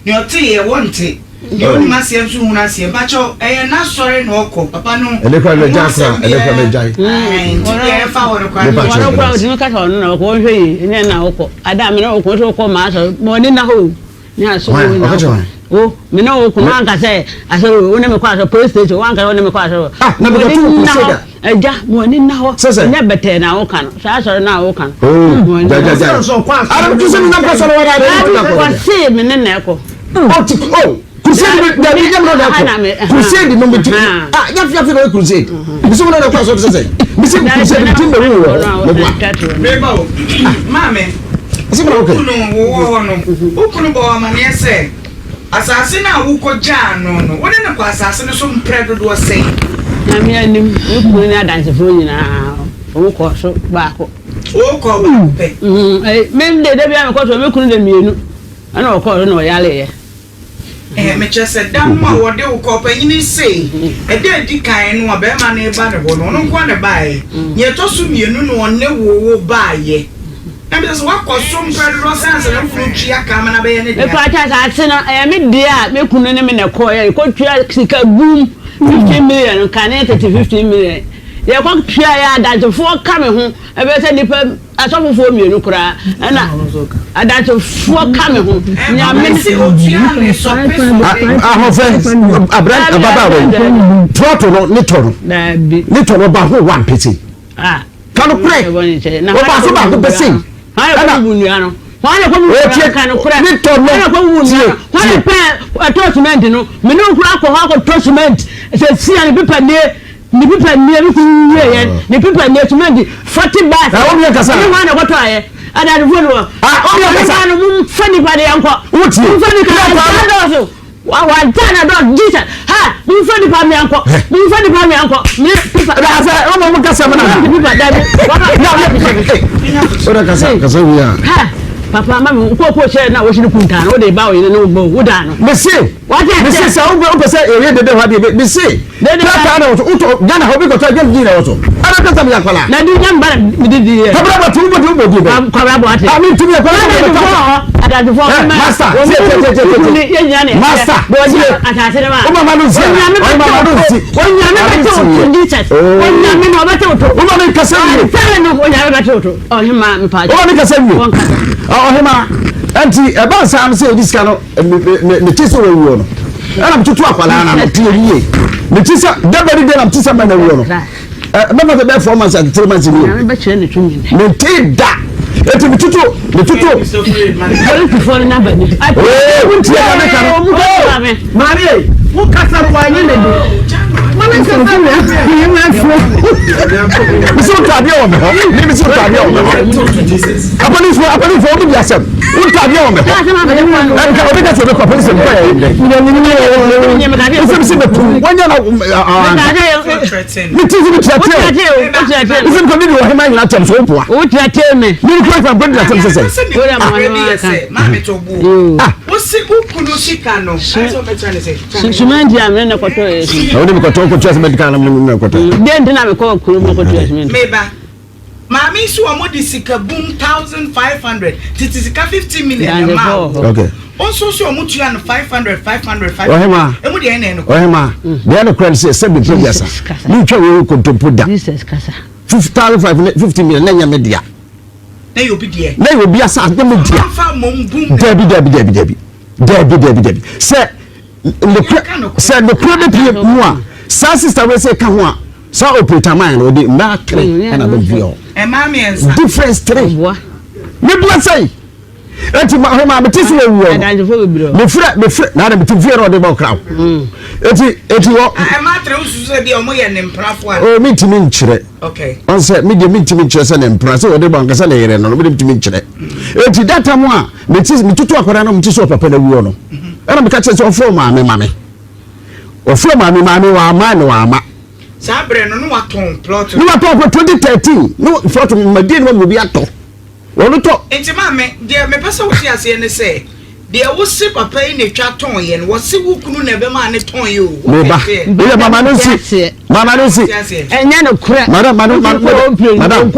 nea ɔte yɛ wɔnte, nea onim aseɛ nso nhunu aseɛ. Mpakyɛw, ɛyɛ n'asɔre na ɔkɔ, papa no Ɛnɛ koraa ho mɛgyae koraa, asɛm ɛnɛ koraa biara mɛgyae. ae, nti deɛ ɛfa hɔ no koraa no Mepakyɛw, Wɔn koraa meda ase. wɔtumi ka sɛ ɔno na ɔkɔ, wɔnhwɛ yie, ɛnyɛ na wokɔ. Ada a me ne wo ko, wo sɛ wokɔ m'asɔre, ma w'ani nna hɔ o. Ne asɔre Hwan? wo na Ɔka kyerɛ wokɔ. hwan? Wo, me ne wo ko, wanka sɛ asɔre wo, wo ne me kɔ asɔre, police station, wanka sɛ wo ne me kɔ asɔre. Ah, na Ma mekɔto w'ani wo nna crusade hɔ. a. Agya, ma w'ani nna hɔ. Sɛ sɛ? Ɛnyɛ bɛtɛɛ na woka no, saa asɔre no a woka no. Oh, Ma w'ani gyae, nna gyae, hɔ. gyae. Sɛ ɔkɔ asɔre Ara no metu sɛ menam kɔ asɔre wɔ ara, Daabi, mentumi akɔ da. wɔse me ne na ɛkɔ. Oh, ti, oh, crusade no, dabi, nyɛ me na ɔde akɔ. Crusade no, metu, ah, nyafe afe na ɔyɛ crusade. Mese wo na ɔde akɔ asɔre sɛ sɛ? Mese crusade, metu mbɛwu wɔ hɔ, meboa. Meba o, maame. Asɛm na Wo woka yi. kunu wowɔ hɔ no, wo kunu bɔɔ wo amanneɛ sɛ asase no a wokɔgyaa no no, wo ne no kɔɔ asase no so mprɛ dodoɔ sɛn? Nyame anim, me kunu ne adansefoɔ nyinaa, wɔn kɔɔ so baako. Wokɔɔ baako pɛ? Me de, da biara mekɔ so, me kunu de mmienu, ɛna ɔkɔɔ so na ɔyareeɛ. Ɛɛ, mekyerɛ sɛ, da no a wɔde wo kɔɔ ɔpanyin sei, ɛda a edi kan no a barima no reba ne hɔ no, ɔno nko ara na ɛbaeɛ. Nea ɛtɔ so mmienu no, ɔne wo wo baeɛ. Na mekyerɛ sɛ, woakɔ so mprɛ dodoɔ sɛ ansa na wo kunu tua ka ama no abɛyɛ ne dea. Mepakyɛ asase no, ɛyɛ me dea a me kunu ne me na ɛkɔeɛ. Yɛkɔtua sika gum, 15 million, kane tete 15 million. Yɛkɔtuaeɛ a, adansefoɔ ka me ho, ɛbɛyɛ sɛ nnipa. Asɔfofoɔ mmienu koraa ɛna adansefoɔ ka me ho. Nyame Ahofɛ abran ababaawa yi trɔto no ne tɔ no ne tɔ no ɔba ho wa mpete ka no korɛ ɔba so baako pɛ sei ɛna hwan na kɔbu Otie ka no korɛ ne tɔ no hwan na kɔbu tie nnua no hwan na tie pɛ ɛtɔ cement no mene wo kora akɔ hɔ akɔtɔ cement sɛ sia ne pepa nie Ne pipa nie me kunu wie yɛ ne pipa nie tuma di 40 bags. Na wɔn yɛ kasa. Ne wɔn na kɔtɔ ayɛ. Adanfo no wɔ. Ah wɔn yɛ kasa. Ɔmo no mo nfa nipa de yɛn kɔ. Wotie. Mo nfa nipa de yɛn dɔɔso. Wa wa ta na dɔɔso Jesus ha mo nfa nipa mi yɛn kɔ. Mo nfa nipa mi yɛn kɔ. Ne pipa. Na sɛ ɔmo mo kasa mo na. Ne pipa dabi. Na o de kasa kasa wi a. Ha papa ma mi nko ko hyɛ na wosi ne kuntan o de ba o yere ne o bɔ o da no. Mese. Mese sɛ wopɛ sɛ ɛyɛ dede hɔ adeɛ mese krataa na wɔso wotɔ Ghana hɔ obi kɔtɔ adwam di na wɔso ɛna kasa meyɛ akwadaa. Na di nyam ba na mede di yɛ. Kwabra bɔ te wobɔ di wobɔ di bɛ. Kwabra bɔ ate. Ah mi ntumi yɛ kwabra bɔ te. Adansefoɔ Eh, master tie tie tie tie tie. Master tie. Asase ne ma. Wo mama no nsi ana? Ɔyɛ mama no nsi. Onyame bɛte wo to Jesus. Onyame na ɔbɛte wo to. Wo mama nkasa wie. Ɔsɛre no onyame bɛte wo to. Ɔhema mpakyɛ. Wo mama nkasa wie. Ɔhema ɛnti ɛba nsaa no sɛ yɛdi sika no mete sɛ wawuo no ɛna metoto akwadaa no ano tie yie mete sɛ daba ne deɛ na mete sɛ mɛna wuo no bɛfa sɛ bɛyɛ 4 months ate 3 months nie mente da eti metoto metoto wontie na meka no maame wo kasa no wanyɛ ne de mese wotɔ adeɛ wɔ me hɔ me mese wotɔ adeɛ wɔ me hɔ apolisifoɔ apolisifoɔ wɔn di asɛm wotɔ adeɛ wɔ me hɔ ɛnka obi ka sɛ obi kɔ apolisi nkɔ yɛ ndɛ wosɛ mese bɛtu wɔnyɛ na me ti sɛ mekyerɛkyerɛ wosɛ mekɔ mede wɔ hema nyina kyɛm so woboa wokyerɛkyerɛ me mene kura kura nkɔdi nasɛm sɛ sɛ Wosi wo kunu sika no. Sumenti a mene na kɔtɔ yɛ si. Na wode mekɔtɔ kɔtua sumenti kan na mene na kɔtɔ. Deɛ nti na mekɔ kuro mu kɔtua sumenti. Meba. Maame yi so wɔn de sika bum 1500 tete sika 50 million ɛma wo. Okay. Nso so wɔn tua no 500 500 500. Ɔhema. Emu deɛ ɛna ɛno. Ɔhema. Deɛ ɛno kura no sɛ sɛbi mpɛ biasa. Ne ntwa wo kontompo da. Jesus kasa. 1500 50 million na nyɛ me dea. Na yɛ obi deɛ. Na yɛ obi asa na me dea. Dabi dabi dabi dabi dabi dabi dabi sɛ nokorɛ sɛ nokorɛ bɛ pie mu a saa sista wei sɛ ka ho a saa operator man no ɔde mmaa tere ɛna bɛ dua hɔ difference tere me bua sɛyi eti ma hɔ maa mete so wɔ wuo no mefrɛ mefrɛ na na mete fie na ɔde bɔ ɔkra o. Eti eti wɔ. Ɛma atere wosusu sɛ bi a wɔn yɛ ne mpenafo a. O mi ntumi nkyerɛ. Okay. Ɔn sɛ mi deɛ mi ntumi nkyerɛ sɛ ne mpena sɛ wɔde bɔ ankasa ne yere no no mi de ntumi nkyerɛ. Eti data mu a mi ti mi tutu akwadaa no mi ti sɛ ɔpapa na wuo no. Ɛna mi ka kyerɛ sɛ ɔfrɛ maame ma mi. Ɔfrɛ maame maame wɔ ama na wɔ ama. Saa berɛ no na watɔn plot no. Na watɔn plot 2013 no plot ma die no ma obi atɔ. Wɔn tɔ. Nti maame deɛ mepɛ sɛ wote aseɛ ne sɛ deɛ wose papa yi na etwa tɔn yɛ no wɔse wo kunu na ɛbɛmaa ne tɔn yɛ o. Meba woyɛ mama no nsi mama no nsi. Ɛnyɛ no korɛ. Madam ma no ma no madam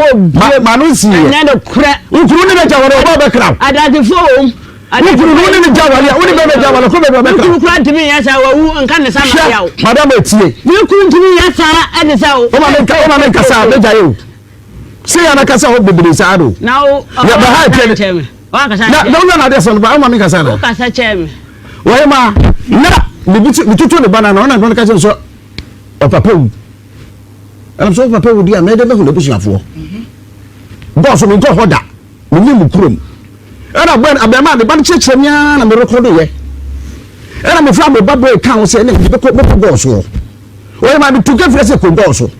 ma no nsi yɛ. Ɛnyɛ no korɛ. Nkuru ne bɛ gya wɔn ɔbɔ bɛ kra. Adadefoɔ wɔm. Wo kunu no wo ne no gya awale a wo ne bɛrima gya awale kɔ baabi a ɔbɛka. Me kunu kura ntumi nyɛ saa wawu nka ne sa ma yaw. Hwɛ madam etie. Me kunu ntumi nyɛ saa ɛde sɛ wo. Woma me nka woma me nkasa a mɛgya yɛ o. Sɛ yɛn akasa hɔ bebree saa do. Na wo yɛ bɛ ha ɛkyɛ kyɛ me. Wakasa na na wona na adeɛ sɛ no ba woma me nkasa na. Wokasa kyɛ me. Wɔyɛ ma na me bi me tutu ne ba na na ɔna no ka kyerɛ sɛ ɔpapa wu. Ɛna sɛ ɔpapa wu di a mɛde bɛhu n'abusuafoɔ. Bɔɔso me nkɔ hɔ da. Menni mo kurom. Ɛna bɔɛ abɛɛmaa me ba no kyerɛkyerɛ me ara na merekɔdo yɛ. Ɛna mefra me ba bɔɛ ka ho sɛ ɛna mede bɛkɔ bɛkɔ gɔɔ soɔ. Ɔyɛ maa metu ka firi sɛ kɔ gɔɔ so.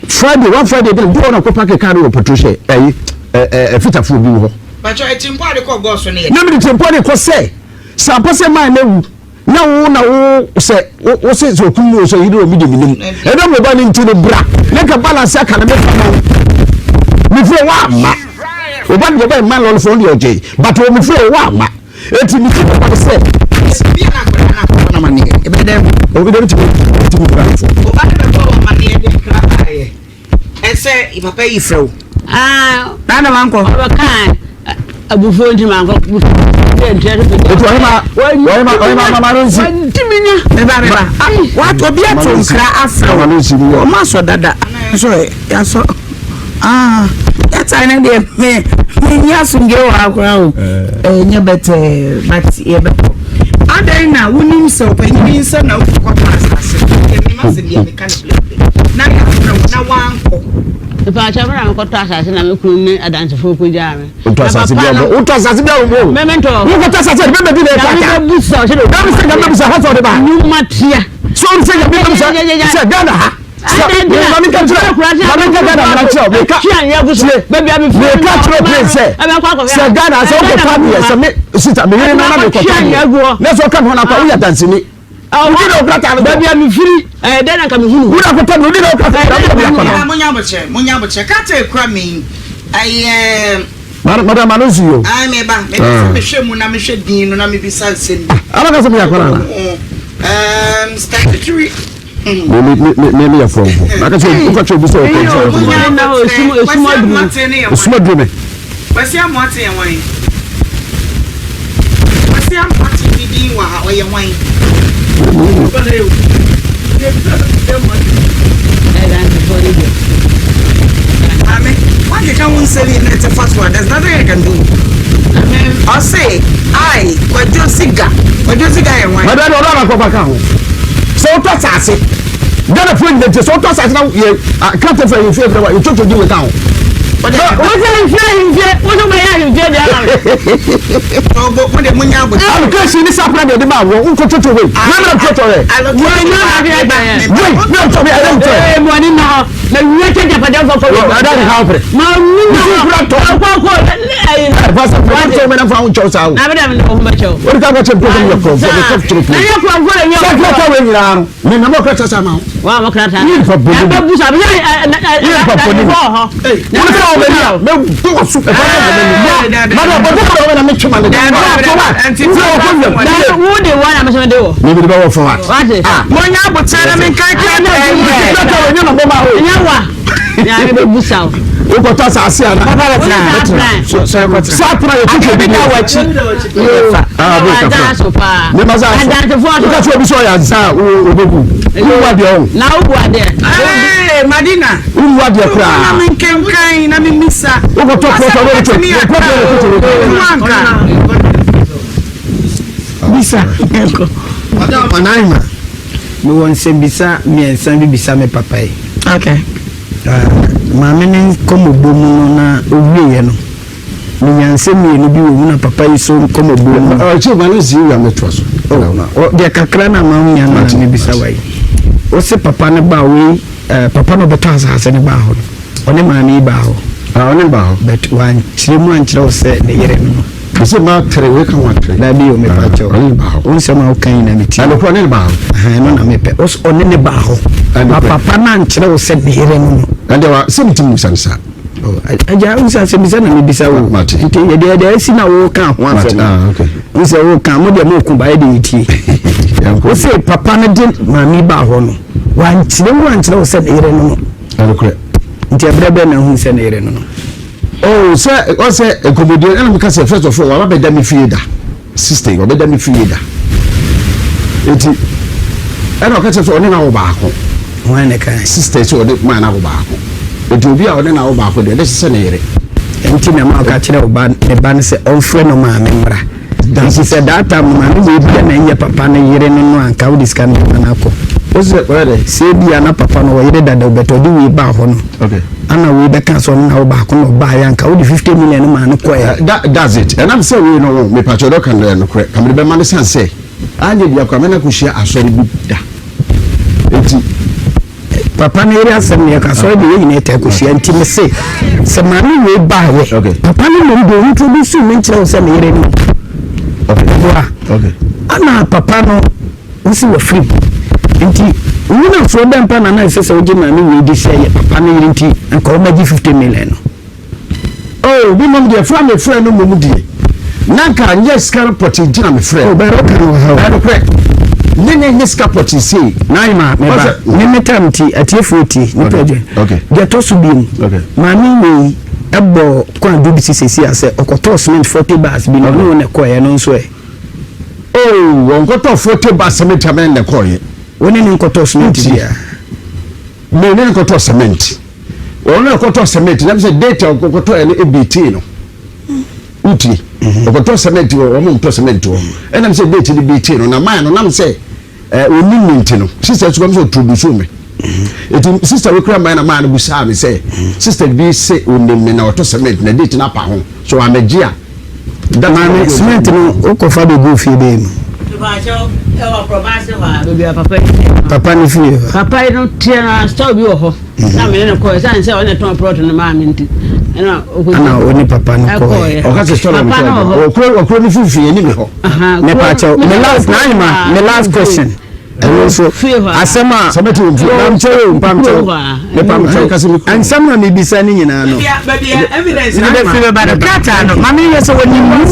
Friday one Friday bi na mede wɔn akɔ paaki kaa no wɔ Patricia ɛyi ɛɛ ɛ fitafoɔ bi wɔ hɔ. Bàtchɛ ɛtimpɔ ade kɔ gɔɔ so no yɛ. Na mede timpɔ de kɔ sɛ sɛ ampa sɛ maa na wu. Na wo na wo sɛ wo se sɛ okum no sɛ yiri omi de minim ɛna mo ba ne nti no bra ne nka balance aka na mefa ma wo mefiri wɔ ama wo ba deɛ bɛyɛ man lɔlefo no deɛ ɔgye but wɔ mefiri wɔ ama eti mi ti papa sɛ Ebi na akwadaa na akɔbɔ na amaneɛ ɛbɛyɛ dɛ obi dɛm ti mi ti mi kura fo. Ɔba no bɛbɔ wɔ amaneɛ de nkra baayɛ. Ɛsɛ papa yi frɛ wo. Ah, na na wankɔ. Ɔbɛka abufuo nti mankɔ. Etu ɔhema ɔhema ɔhema mama no nsi. Wantumi nya. Meba meba. Wato obi ato nkra afrɛ wo. Ɔmo asɔ dada. Nso yasɔ. Ah, that time no deɛ me me nyi asomdwe wɔ ha koraa o. Ɛnyɛ bɛtɛɛ but yɛbɛkɔ. Adɛn na wonim sɛ ɔpanyin nsa na wokɔtɔ asase no? Deɛ mema sɛ deɛ meka no pɛpɛ. Na yɛafrɛ wo na woankɔ. Mepaakyɛw bere a mekɔtɔ asase na me kunu ne adansefoɔ kɔgyaa me. Wotɔ asase bi abɔ. Wotɔ asase bi abɔ. Mɛmɛntɔ. Wokɔtɔ asase de bɛbɛ di na ɛkɔ ata. Nyame bɛbusa ɔhyɛ de. Nyame sɛ nyame bɛbusa hɔ sɛ ɔde ba. Nnwuma tia. So sɛ nyame bɛbusa sɛ Ghana ha. Maame nka kyerɛ maame nka Ghana mmara kyerɛ o meka meka kyerɛ plane sɛ sɛ Ghana sɛ wokɔtɔ adeɛ sɛ me sista me yere no na mekɔtɔ adeɛ na sɛ ɔka me ho no akɔ woyɛ danseni wodi na ɔkrataa no baabi a mefiri ɛyɛ dɛn na nka mehunu wodi akɔtɔ no wodi na ɔkrataa no baabi akɔ no monya abokyerɛ monya abokyerɛ krataa ekura me ɛyɛ madam ano nsi yo ai meba meba sɛ mehwɛ mu na mehwɛ din no na mebisa nsɛm bi ala ka sɛ meyɛ akɔla na statutory Me me me me me yɛ kurɔnfo. Na ka kyerɛ woka kyerɛ obi sɛ ɔkɔ nsa ɔkɔ mu. Na esum esum aduru. Esum aduru me. Kwasi Amoate yɛ hwan? Kwasi Amoate bi din wɔ ha ɔyɛ hwan? Maame, wakeka wo nsɛm yi na ɛte fa so a, there's nothing I can do. Ɔse, I, Kwadwo Siga. Kwadwo Siga yɛ hwan? Mɛdɛ ɔdɔ na kɔfa ka ho. Sɛ wotɔ asase, Ghana fo nyina nti sɛ wotɔ asase na yɛ krata fɛ yɛ fie fɛ wa yɛ twɛtwɛ di wɔ ka ho. Wọ́n ahemfie ahemfie wọ́n sọ ma yɛ ahemfie deɛ ama mi. Ɔbɔ mo de mo nya abotire. Allocation ni sapra de de ma wɔ nkɔ twɛtwɛ wei. Na na twɛtwɛ yɛ. Wọ́n nyɛ na adi ɛbɛ yɛ. Wei na ntɔ bi ɛyɛ ntɔ. Ee mu ani na hɔ na wia kyɛ japadeɛ fɔ fɔ. Ɛda ne ha ɔpere. Ma mu na hɔ. Kura tɔ. Ɔkɔ kɔ ɛyi. Ɛfa sɛ fɔ sɛ ɔmɛna fɔ ahun kyɛw saa o. Na bɛ dɛ mi na ɔhun bɛ kyɛw. O de ka kɔ kyɛ mpɛ sɛ mi yɛ kɔnfɔ mi kɔ kyerɛ Na yɛ kɔnfɔ de yɛ Sɛ kura tɔ wei nyinaa no mi na mo kura tɔ sa ma o. Wa mo kura ta. Yi nipa bɔ ne mu. Ɛbɛ busa a bɛ sɛ Yi nipa bɔ ne mu. Wọ́n sọ wọ́n bẹ ní a mẹ tó wà so ẹ̀fọ́ sọ bẹ ní mu. Madu ọ̀bọ̀ tó kọ̀ ọ̀bẹ na mi twɛ ma ne. Wo de wa na mi sọ de wɔ. Mi bi de bɛ wɔ fɔ wa. Wate. Mo nya abotire na mi nka nka ɛyɛ. Kura tɔ wɔ nyɛ na bɔ ma o. Nyɛ wa. Nyame bɛ busa o. Wokɔtɔ asase ana? Sapra yɛ twitwa bi da w'akyi. Mema sa aso. Woka kyerɛ obi sɛ ɔyɛ ansa a wobɛbu. Wowu adeɛ o. Na wobu adeɛ. Ee Madina. Wowu adeɛ koraa. Na menkenkan na memisa. Wokɔtɔ prɔtɔ na wotɔ. Wokɔtɔ Wanka. Bisa. Ɔnan mewɔ nsɛmbisa mmiɛnsa bi bisa me papa yi. Okay. Maame ne nkɔmmɔbɔ mu no na owieɛ no, menya nsɛm mmienu bi wɔ mu na papa yi so nkɔmmɔbɔ mu. Ɔkyɛ ma no nsi wia mɛtoa so. Oh, deɛ kakra na ma nya no na mebisa wa yi. Wo se papa no ba wei, eh, papa no ɔbɛtɔ asase no baa hɔ no, ɔne maame yi baa hɔ. Ah, ɔne baa hɔ. But wankyerɛ mu ankyerɛ wo sɛ ne yere no no. Mese ma tere, wei ka ho atere. Dabi o, mepa ah, kyɛw. Ɔne ne baa hɔ. Wo nsɛm a woka nyina metie. Ɛnokorɛ ɔne ne baa hɔ. Ɛno na mepɛ. Wo se ɔne ne baa hɔ. Ba papa no ankyerɛ wo sɛ ne yere no no. Ɛnde wa, sɛ metumi bisa no saa. Agya wo sɛ asɛmmisa na mebisa wo nti yɛde yɛde asi na woka ho asɛm ah, wo sɛ woka mo deɛ moko ba yɛde yɛtie wo sɛ papa no de maame baa hɔ no wankyerɛ mu ankyerɛ wo sɛ ne yere no no nti ɛberɛ bɛn na ahu sɛ ne yere no no Oh, sɛ ɔsɛ nkɔmmɔdie ɛna meka sɛ first of all waba bɛda me fie da Sister yi, ɔbɛda me fie da. Enti, ɛna ɔka kyerɛ sɛ ɔne n'awo baako. Hwan na ɛkae? Sister yi sɛ ɔde maa n'awo baako. Enti obi a ɔne n'awo baako deɛ, ɛde sɛ ne yere. Enti na ɛma ɔka kyerɛ ɔba ne ba no sɛ ɔmfrɛ no maame mmra. Nti sɛ that time no maame wei bia na ɛnyɛ papa no yere no no anka wode sika no bɛma no akɔ. Wose ɔyɛ dɛ? Sɛ ebia na papa no ɔyere dada o but ɔde wei baa hɔ no. Okay. Ana wei bɛka sɛ ɔno na wo baako na ɔbaeɛ anka wode 50 million no maa no kɔɛ. That, that's it. Ɛnam sɛ wei no wo mepakyɛ dɛ ɔka no yɛ nokorɛ. Ka mede bɛma no sane sɛ anyɛ bia koraa mɛna kɔhyia asɔre bi da. Enti. Papa no yere asɛm na yɛka asɔre deɛ yɛn nyinaa taa kɔhyia nti me se sɛ maame wei baeɛ Okay. papa no mmom deɛ ɔintroduce me nkyerɛ wo sɛ me yere no. Okay. Boa. Okay. Ana papa no Wo se wafiri mu nti wo nyinasoɔ bɛn pa na na ɛsɛ sɛ wogye maame wei di sɛ ɛyɛ papa no yere nti nka wɔmagye 50 million no? Oh, me mmom deɛ, frɛ a mefrɛɛ no mmom deɛ, na nka nyɛ sika no pɔtee nti na mefrɛɛ no. Oh, bɛrɛ woka no wɔ ha o. Ɛyɛ nokorɛ, ne ne nyɛ sika pɔtee sei. Naima, me ba, me me tam nti, atiefoɔ tie, nipa adwene. Okay. Deɛ ɛtɔ so biom, Okay. maame wei ɛbɔ kwan du bi si sɛsi a sɛ ɔkɔtɔɔ cement 40 bags bi no, ɔne wo na ɛkɔɛ, ɛno nso ɛ? Oh, wɔnkɔtɔ fote ba cement amene na ɛkɔɔyɛ. Wo ne ne nkɔtɔ cement bia. Me ne ne nkɔtɔ cement. Wɔn na ɛkɔtɔ cement na sɛ date a ɔkɔtɔ yɛ no ebi tii no. Wotie? Mhm. Ɔkɔtɔ cement wɔ wɔn ntɔ cement wɔ. Ɛnam sɛ date no bi tii no na maa no nam sɛ ɛɛ onim mi nti no. Sister sukuu sɛ ɔtroduce me. Eti sister wo kura maa na maa no busaa me sɛ sister bi se onim me na ɔtɔ cement na date no apa ho so amegye a. Maame, cement no wokɔfa bɛgu fie bɛyɛ mu? Papa no fie hɔ. Papa yi no teɛ na store bi wɔ hɔ. Na mene no kɔɛ sane sɛ ɔne tɔn plot no maa me nti. Ɛna Ana ɔne papa no kɔɛ. Ɔka sɛ store no kɔɛ. Ɔkuro no fifiri anim hɔ. Mepa kyɛw, me last, me last question. ɛno nso asɛm a mpamkyɛw o mpamkyɛw mepamkyɛw nsɛm a mebisa ne nyinaa no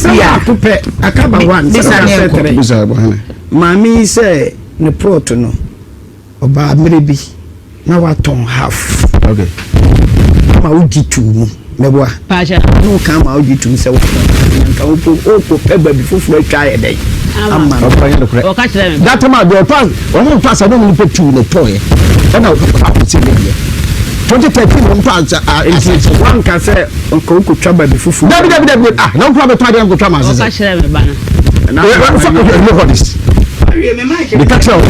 baako pɛ akaba one sɛ tere maame yi sɛ ne plot no ɔbaa mmerɛ bi na watɔn half okay. ama wogye tuu mu mɛboa na woka ama wogye tum sɛ watɔn half na nka wokɔ wokɔpɛ baabi foforɔ atwa ayɛ dɛn ama no ɔkɔ yɛ nokorɛ that time a deɛ ɔtɔ wɔn ntɔ asa na wɔn nipa tuu na ɛtɔɔyɛ ɛna ɔkɔ akɔsi ne deɛ 2013 wɔn tɔ asa nti wanka sɛ nka wokɔtwa baabi foforɔ dabi dabi dabi ah na wokura bɛtɔ adeɛ nkotwa ma asese ɔka kyerɛ me ba no na ɛfɔ ɛfɔ this meka kyerɛ wo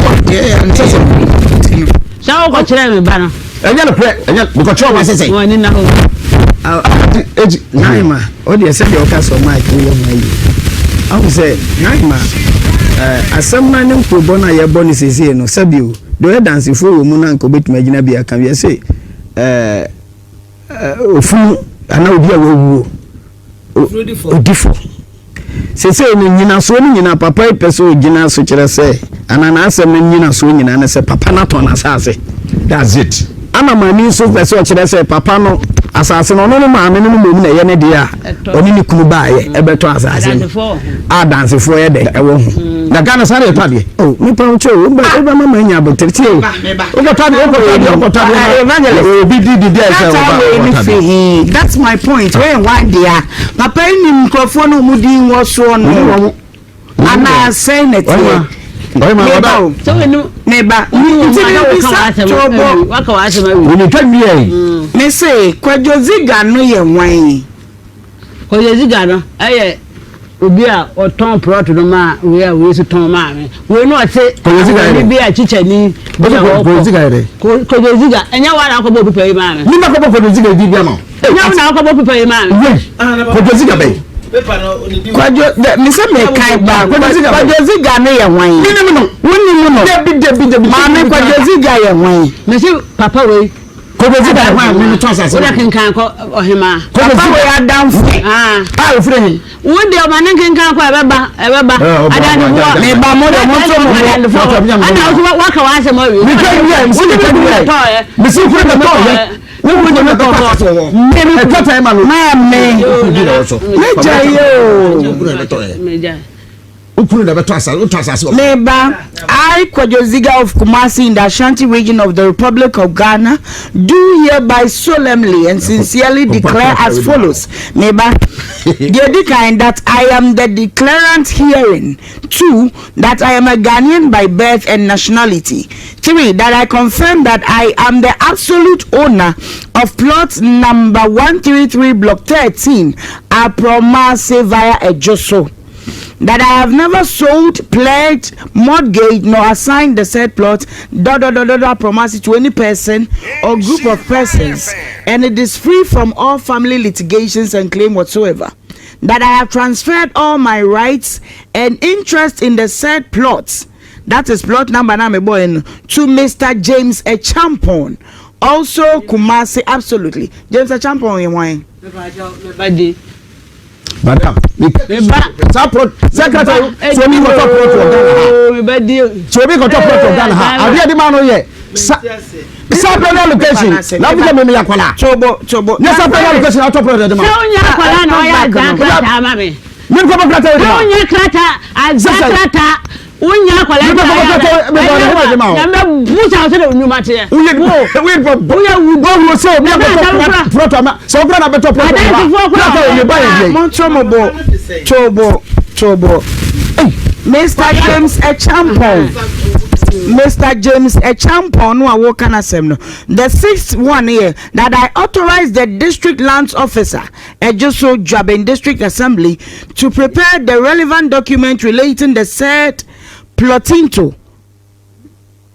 sɛ sɛ sɛ wokɔkyerɛ me ba no ɛnyɛ nokorɛ ɛnyɛ mekɔkyerɛ wo asɛ sɛ wɔn ani na hɔ eti naima o deɛ sɛdeɛ ɔka sɛ ɔma ake woyɛ ho ayi ahu sɛ naima asɛm no ne nkurobɔ no a yɛbɔ no seesei no sɛbio deɛ ɔyɛ dansefoɔ wɔ mu no anka wobɛtumi agyina bi aka bi ɛse Ofunu anaa obi a wawuo odi fɔ. Seesei no nnyinasoɔ no nyinaa papa yi pɛ sɛ ɔgyina so kyerɛ sɛ anaa n'asɛm no nnyinasoɔ nyinaa ne sɛ papa no atɔn n'asase. That's it. Ana maame yi nso pɛ sɛ ɔkyerɛ sɛ papa no asase no ɔno ne maame no no mmom na ɛyɛ ne deɛ a ɔne ne kunu baeɛ ɛbɛtɔ asase no a adansefoɔ yɛ dɛ ɛwɔ ho. Na Ghana saa na yɛtɔ adeɛ. Oh, mepa wo kyɛw, wobɛ wobɛma ma anya abotire tie o. Wokɔtɔ adeɛ wokɔtɔ adeɛ wokɔtɔ adeɛ na Evangelist. obi di di di ɛsɛ Krataa ɔba wei ne ɔkɔtɔ fi adeɛ. he? That's my point. Wei yɛ hwan dea? Papa yi nim nkurɔfoɔ no ɔmo din wɔ soɔ Ɔne no. wɔn. Anaa sɛn na ɛteɛ? Ɔyɛ ma Meba ɔda. o. sɛ wɔnim Meba. Nti mebisa Twobo. waka w'asɛm awie Wɔn twa nwia yi. Me se Kwadwo Ziga no yɛ hwan? Kwadwo Ziga no yɛ obi a ɔtɔn plɔt no maa wei a wei nso tɔn maa me. Wei no ɔte ahoni bi a kyikyɛni bi a ɔkɔ. Kwadwo Ziga yɛ dɛ? Kwadwo Ziga, ɛnyɛ wo na akɔbɔ pipa yi maa me. Me na kɔbɔ Kwadwo Ziga di bi ama wo. Ɛnyɛ wo na akɔbɔ pipa yi maa me. Wei, Kwadwo Ziga bɛn? Kwadwo dɛ me sɛ mekae ba Kwadwo Ziga no yɛ hwan? Menim no. Wonim no? Dabi dabi dabi. Maame Kwadwo Ziga yɛ hwan? Mese papa wei. Kwadwo Ziga yɛ hwan? Me metɔ asase. Wode kenkan kɔ ɔhemaa. Papa wei adamfo. Ah. A ofiri he? Wo deɛ ɔma ne nkenkan kɔ ɛbɛba ɛbɛba. Adandefoɔ. Meba mo deɛ mo nso mo bo. Ɛna wo waka w'asɛm awie. Meka wie mese meka wie. Mese kura na tɔɔyɛ. Wo kunu de bɛtɔ asase wɔ hɔ. Ɛtɔ tan ma no. Maame. Ne gya yi o. Wo kunu na bɛtɔ asase, wotɔ asase wɔ. Meba, I, Kwadwo Ziga of Kumasi in the Ashanti region of the Republic of Ghana, do hereby solemnly and sincerely declare as follows. Meba, deɛ di kan that I am the declarant herein. 2, that I am a Ghanaian by birth and nationality. 3, that I confirm that I am the absolute owner of plot number 133 block 13, Apromase via Ejoso. That I have never sold, pledged, mortgaged, nor assigned the said plot, dot, dot, dot, dot, dot, Apromase to any person or group of persons, and it is free from all family litigations and claim whatsoever. That I have transferred all my rights and interest in the said plot, that is plot number na me boy no, to Mr. James Echampon, also Kumasi, absolutely. James Echampon yɛ hwan? Madam, me ba saa plot secretary so obi kɔtɔ plot wɔ Ghana ha. So obi kɔtɔ plot wɔ Ghana ha. Adeɛ de ma no yɛ sa supplementary allocation na wọ́n mi mi yà kọ́lá. Tobo tobo. Ní supplementary allocation atọ́ plot de ma. Sɛ wonya akwadaa na ɔyɛ agya krataa ma me. Mi kọ́ bọ́ krataa yɛ de Sɛ ma. wonya krataa agya Sɛ- krataa wonya akwadaa Mi kọ́ bọ́ krataa mi bɔ ne ho de ma o. na mɛ busa wo sɛ de nnwuma teɛ. Woyɛ woyɛ bɔ Woyɛ wu. Wọ́n wúwo sɛ obi abɛtɔ plot ama sɛ ɔkura na abɛtɔ plot ama Adansifoɔ koraa krataa yɛ ba yɛ deɛ. Monto mo bo tobo tobo. Mr. James Echampon. Mr. James Echampon no a woka n'asɛm no. The sixth one here that I authorize the district lands officer, Ejoso Juaben District Assembly, to prepare the relevant document relating the said plotinto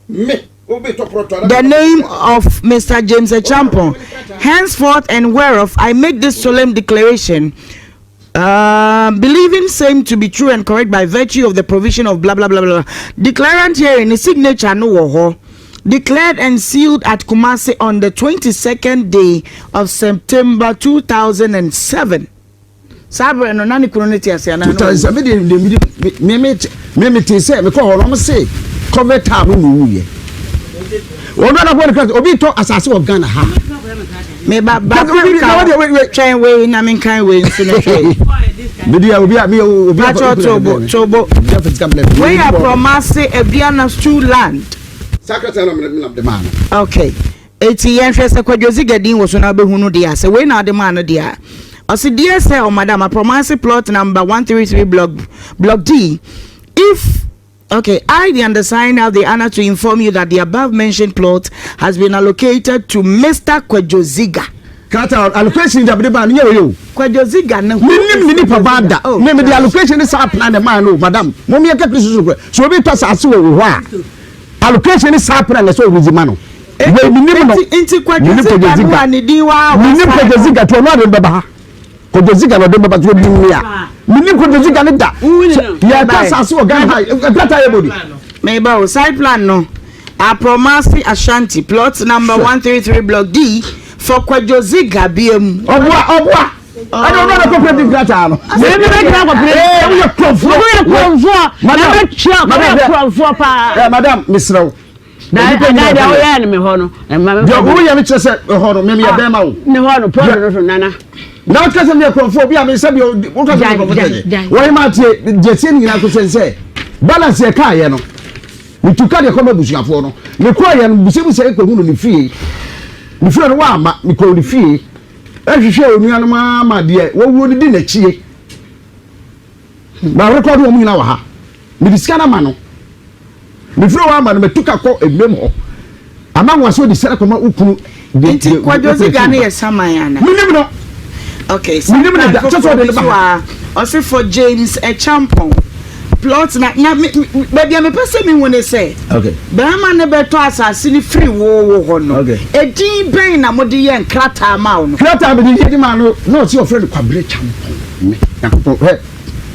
Me obi tɔ plot ama. the name of Mr. James Echampon. Henceforth and whereof I make this solemn declaration, believing same to be true and correct by virtue of the provision of blah blah blah blah. Declarant herein, his signature no wɔ hɔ. Declared and sealed at Kumasi on the 22nd day of September 2007. Saa berɛ no na ne kunu no te ase anaa na 2007 de de me me me me te sɛ mekɔ hɔ no ɔmo se cover time no wu yɛ wɔn na bɔ ne kra obi tɔ asase wɔ Ghana ha. Meba baako Wait, ka wait, wait, wait. twɛn wei na menkan wei nso no hwɛ. Medi a obi a mi obi a Patrɔ tobo tobo. Obi a fɛ sika bilɛ. Wei yɛ Apromase Aduana Stew land. Sakata na mi na de maa no. Okay. Eti yɛnhwɛ sɛ Kwadwo Ziga din wɔ so na wobɛhu no deɛ a, sɛ wei na wode maa no deɛ a. Ɔse dear sir or madam, Apromase plot number 133 block block D. If Okay, I, the undersigned, have the honor to inform you that the above mentioned plot has been allocated to Mr. Kwadwo Ziga. Krata allocation da de maa no nyɛ wei o. Kwadwo Ziga ne Mi nim ne nipa ba da. Oh, Mi mi de allocation ne saa plan de maa no madam. Mo mi yɛ kɛ kristu so kura. So obi tɔ asase wɔ wɔ hɔ a allocation ne saa plan na sɛ obi di ma no. Wei mi nim no. Nti Kwadwo Mi nim Ziga Kwadwo no Ziga. a ne din wɔ a Mi nim wɔsan Kwadwo Ziga to ɔno ade bɛba ha. Kwadwo Ziga na ɔde bɛba to obi mi a. Mi nim Kwadwo Ziga ne da. Yɛ tɔ asase wɔ Ghana ha. Krata yɛ bɔ di. Meba o, side plan no Apromase Ashanti plot number 133 block D for Kwadwo Ziga biam. Ɔboa ɔboa. Ɛna ɔno na kɔpere di krataa no. Mɛ mi bɛ gyina kɔpere. Ee woyɛ kurɔfoɔ. Woyɛ kurɔfoɔ. Na Madam, bɛ tua madam, woyɛ kurɔfoɔ paa. Ɛ madam mesrɛ wo. Da Onipa nyina da deɛ ɔbɛyɛ. woyɛ no me hɔ no. Ɛma me Deɛ woyɛ no kyerɛ sɛ ɛhɔ no mɛmeyɛ bɛrima wo. Ne hɔ no pɔn no so nana. Na wokyerɛ sɛ meyɛ kurɔfoɔ bi a mesɛ bi woka sɛ meyɛ kurɔfoɔ sɛ Gyae, wɔyɛ ma tie deɛ tie no nyinaa kɔsɛn sɛ balance yɛ kaayɛ no metu ka deɛ kɔma abusuafoɔ no mekɔɔyɛ no busabusa kɔhu no ne fie ne fie no woamma mekɔɔ ne fie ɛhwehwɛ onuanom ama deɛ wɔwuo no di n'akyie na rekɔdo wɔn nyinaa wɔ ha mede sika no ama no mefiri hɔ ama no matu ka kɔ ewiem hɔ ama wɔn sɛ ɔde sika no kɔma wo kunu Nti Kwadwo Ziga no yɛ saman ana? menim no Okay, Menim ne da, kyɛ sɛ ɔde ne ba ha. Ɔse for James Echampon plot na na me me- baabi a mepɛ sɛ mehu ne sɛ Okay. bɛrima ne bɛtɔ asase no firi wo wo hɔ no Okay. edin bɛn na mode yɛ nkrataa ma wo no krataa mede yɛ de ma no na ɔse ɔfrɛ no Kwabere Champɔn. Me Nyankopɔn hɛ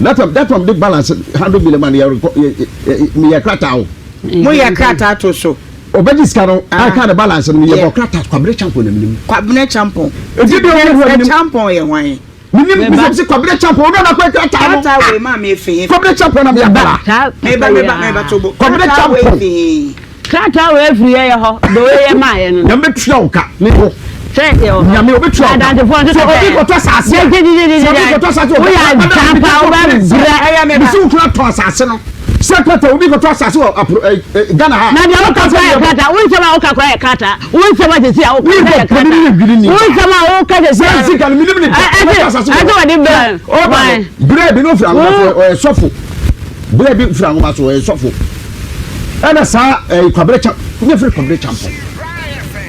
that time that time de balance 100 million man yɛ yɛ yɛ krataa o. Mo yɛ krataa to so. Ɔbɛgye sika no aka ne balance no yɛ bɔ krataa Kwabena Champon na menim. Kwabena Champon. Eti de ɔmo hɔ menim. Champon yɛ hwan? Menim mesɛ sɛ Kwabena Champon ɔno na akɔ krataa no. Krataa wei maa me efi. Kwabena Champon na meyɛ akwadaa. Meba meba meba to bo. Kwabena Champon. Krataa wei firi yɛyɛ hɔ, deɛ wei yɛ maa yɛ no. Nyame bɛtua wo ka. Me hɔ. Sɛ yɛ wɔ hɔ. Nyame ɔbɛtua wo ka. Adansefoɔ nso Sɛ obi kɔtɔ asase a. Sɛ obi kɔtɔ asase a. Woyɛ agyan paa wobɛbrɛ. Ɛyɛ me ba. Mesi wo kura tɔ asase no. Sɛ krataa obi kɔtɔ asase wɔ apro ɛ ɛ Ghana ha. Na deɛ woka koraa yɛ krataa. Wo nsɛm a woka koraa yɛ krataa. Wo nsɛm a sɛsi a woka koraa yɛ krataa. Wo nsɛm a woka sɛsi a. Sɛ sika no menim ne da. Ɛsɛ ɛsɛ wɔde brɛ. Ɔba no brɛ bi no firi anwoma so ɔyɛ sɔfo. Brɛ bi firi anwoma so ɔyɛ sɔfo. Ɛna saa ɛyi kwabere kyam nyɛ firi kwabere kyampɔn.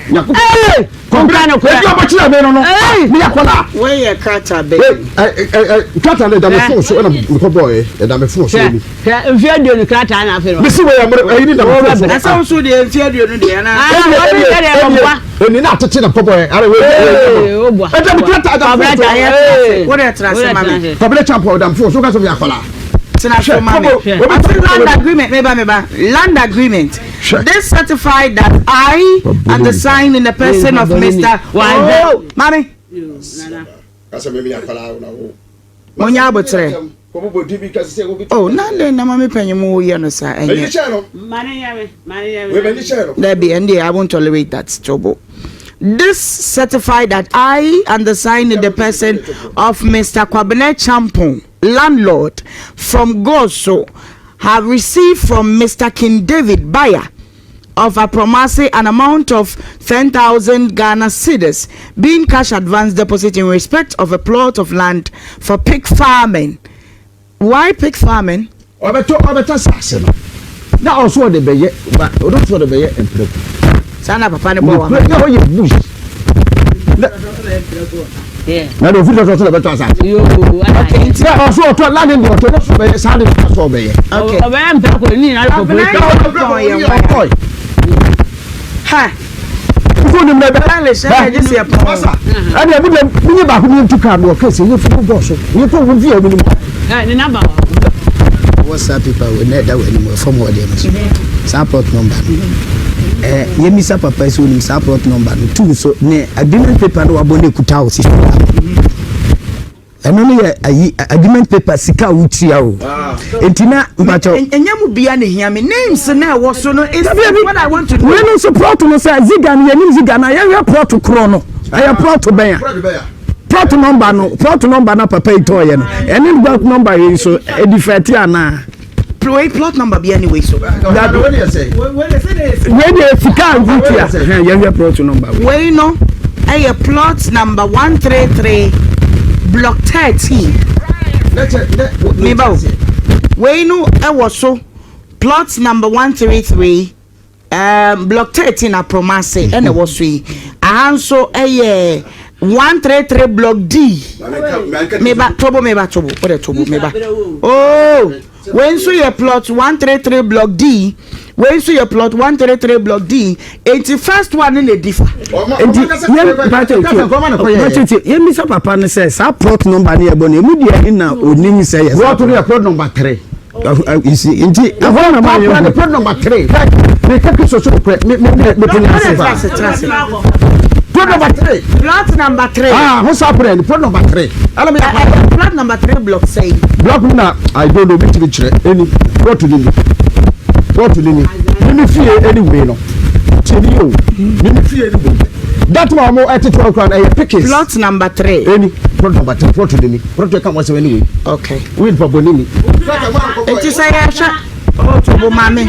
Nyankopɔn kwabere ebi ɔbɔ kyerɛ mi no no mi yɛ kɔla. Wei yɛ krataa bɛyi. Ɛ ɛ krataa no ɛda mi fon so ɛna mi kɔ bɔɔ yɛ ɛda mi fon so ɛni. Hwɛ mfe aduonu krataa na afei. Mesi wei yɛ mmerɛ ɛyi ni da mi fon so. Na sɛ woso deɛ mfe aduonu deɛ ana. Ɛni ɛni ɛni ɛni na atete na kɔ bɔɔ yɛ ara wei wei wei. Ɛda mi krataa ɛda mi fon so. Wo deɛ tena ase ma mi. Kwabere kyampɔn ɛda mi fon so kasa mi yɛ akɔla. Tena so ma me. Ɔse land agreement meba meba land agreement this certify that I and the sign in the person of Mister Oh mami. Monya abotrɛ. Oh na den na mami panyin mu yɛ no sa ɛnyɛ. Dabi ɛndeɛ I won't tolerate that tobo. This certify that I and the sign in the person of Mr. Kwabena Champon. Landlord from Goso have received from Mr. King David Bayer of Apromase an amount of 10,000 Ghana cedis, being cash advance deposit in respect of a plot of land for pig farming. Why pig farming? Ɔbɛtɔ ɔbɛtɔ asase no na ɔso ɔde bɛyɛ ba ɔno nso ɔde bɛyɛ mprako. Saa na papa no bɔ wa. Na ɔyɛ bush. Na na de ofiri tɔtɔ na bɛtɔ asase. Okay nti na ɔso ɔtɔ land deɛ ɔtɔ no so bɛyɛ saa de na so ɔbɛyɛ. Okay. Ɔbɛyɛ mprako ne nyinaa kɔ polisi. Ɔkɔe. Ha. Nso nim na bɛ. Masa. Ɛna ɛmu deɛ mi nye baako mi ntu kaa mi wɔ kɛse nye fufu bɔɔ so nye kɔ wɔn fi yɛ mi ni mu. Ne namba wɔ. Wɔ saa paper wei na ɛda w'anim wɔ fam hɔ deɛ no so saa plot number no ɛɛ yɛmmisa papa yi sɛ onim saa plot number no tu so ne agreement paper no wabɔ no ekuta wo sisi ɛno no yɛ ayi agreement paper sika a wotua o nti na mpakyɛw. Ɛnyɛ mu bia na ehia me names na ɛwɔ so no is what I want to know. Wei no nso plot no sɛ ziga no yɛnim ziga no a yɛhwɛ plot korɔ no ɛyɛ plot bɛn a plot number no plot number na papa yi tɔɔyɛ no ɛne plot number yi nso ɛdifɛte anaa. Wei plot number bia ni wei so. Dabi wei deɛ sika a wotua yɛhwɛ plot number wei. Wei no ɛyɛ plot number 133 block 13. Meba o. Wei no ɛwɔ so plot number 133 um, block 13 Apromase ɛna ɛwɔ so yi. Aha nso ɛyɛ 133 block D. Meba tobo meba tobo o de tobo meba. Oh. Wei nso yɛ plot 133 block D. Wei nso yɛ plot 133 block D. Enti first one no na edi fa. Enti yɛn mpakyɛ tie mpakyɛ tie yɛn bisa papa no sɛ saa plot number no yɛ bɔ no emu deɛ ɛhe na onim sɛ yɛ saa plot no yɛ plot number three. You see nti ɛhɔ na maa yɛn hu. Plot number three. Mi ka kristo so korɛ mi mi mi mi ti ní ase paa. Plot number three. Plot number three. Ah, ho sa pere ni plot number three. Ala mi akwa. Plot number three block sɛyi. Block mu na I don't know mi ti mi kyerɛ eni plot ni ni plot ni ni mi mi fie eni wei no tie ni o mi mi fie eni wei that one mo ɛtete ɔkura no ɛyɛ pickings. Plot number three. Eni plot number three plot ni ni plot yɛ ka wɔn sɛ eni wei. Okay. Wei nipa bɔ ni ni. Eti sɛ yɛhwɛ ɔtɔ bo maame.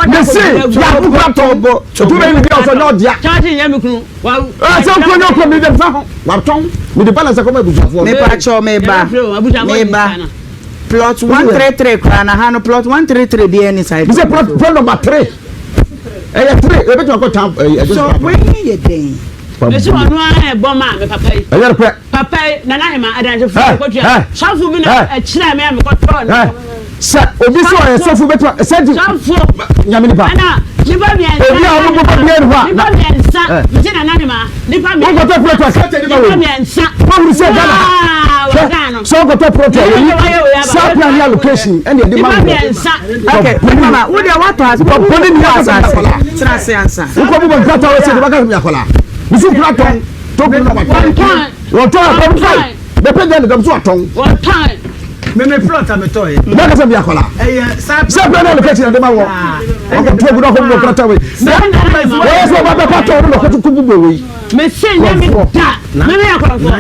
Mese yaku kura tɔn bɔ otu bɛ yi bi ɔsɔ nyɛ ɔdia. Ɛsɛ nkuro nyɛ ɔkuro mi de nfa ho watɔn mi de balance akɔma ebusuafoɔ. Mepa kyɛw meba meba plot 133 kura na ha no plot 133 bi ɛni side. Mese plot plot number three ɛyɛ three ebi tuma kɔ tan ɛyɛ ɛdɔ. So wei ni yɛ den. Mese ɔno ara ɛbɔ maa me papa yi. Ɛyɛ nokorɛ. Papa yi, Nana Ahema, adansefo a mekɔtua. Sɔfo bi na ɛkyerɛɛ me a mekɔtɔɔ no. Sɛ obi sɛ ɔyɛ sɔfo bɛtuma sɛ di. Sɔfo. Nyame nipa. Ɛna nipa mmiɛnsa. Obi a ɔmo bɔ bia ni hɔ a. Nipa mmiɛnsa. mmiɛnsa. Mese nana ne ma nipa mmiɛnsa. Wokɔtɔ plot a sɛ nipa mmiɛnsa. Wɔhuru sɛ Ghana ha. Hwɛ sɛ wokɔtɔ plot a yɛyi saa plan ne allocation ɛne ɛde ma Nipa mmiɛnsa. Okay, mama, wo deɛ woatɔ ase. Pɔpɔne ni asase. Tena ase ansa. Wokɔ bu bɔ nkrataa wɔ sɛ de bɛka sɛ akwadaa. Nso kura tɔn. Tɔkuru na watɔn. Wɔtɔn akɔm fae. Bɛpɛ gya ne dɔm so atɔn. Wɔtɔn. Meme plot a metɔɔ yɛ. Bɛka sɛ mi akwadaa. Ɛyɛ saa. Sɛ plan ne allocation ɛde ma wɔ. Wɔkɔtɔ agu na ɔkɔ bu bɔ nkrataa wei. Wɔyɛ sɛ ɔba bɛkɔ atɔn no na ɔkɔto kɔ bu bɔ wei. Mese nyɛ me da. Meme yɛ akɔmfoɔ.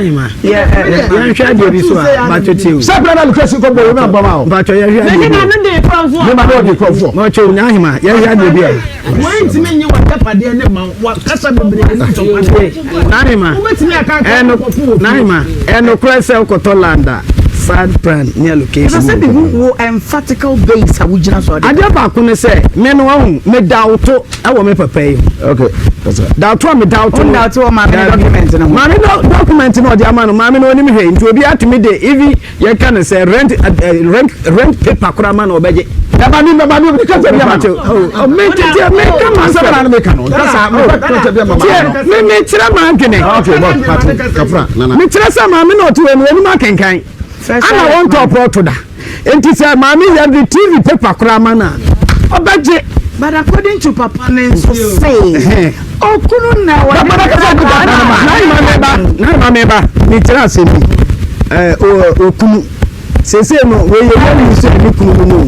Yɛnhwɛ adeɛ bi so a mpakyɛ tie o. Sɛ plan ne allocation kɔ bɔ wei na bɔ ma o. Mpakyɛ yɛhwɛ adeɛ bi. Mese na no de kɔmfoɔ. Me ma no ɔde kɔmfoɔ. Mpakyɛ o Nyahema yɛhwɛ adeɛ bi a. Wɔn ntumi nyi wɔn agyapadeɛ ne ma wa kasa bebree ne ntɔkwa. Nahema Wobɛtumi aka aka ɛno nkurɔfo wɔ fie. Nahema ɛnokorɛ sɛ wokɔtɔ land a side plan ne allocation. Ɛsɛ sɛ mehu wo emphatical base a wogyina so ɔde. Adeɛ baako ne sɛ me no wahu me dawto ɛwɔ me papa yi ho. Okay. Kasa. Dawto a me dawto no. Wondawto wɔ maame ne document no ho. Maame no document no ɔde ama no maame no onim hwee nti obi atumi de even yɛka no sɛ rent rent rent paper koraa ma na ɔbɛgye. Ɛba mi mɛba mi obi kasa bi ama no. Me tete me ka ma Asɛm na mi ka no. Kasa mi ba kasa bi ama Tiɛ no. me me kyerɛ maa dwene. Okay, bɔ pati kafra nana. Me kyerɛ sɛ maame na ɔte wɔ no onim akenkan. Ana wɔn tɔ plɔto da. Nti sɛ maame yɛ de TV paper koraa ma no a ɔbɛgye. But according to papa ne nso se okunu na wɔde Papa na kasa bi da Nana meba nana meba me kyerɛ asɛm bi. Ɛɛ okunu sese no wei yɛ yɛ ni sɛ ne kunu no no.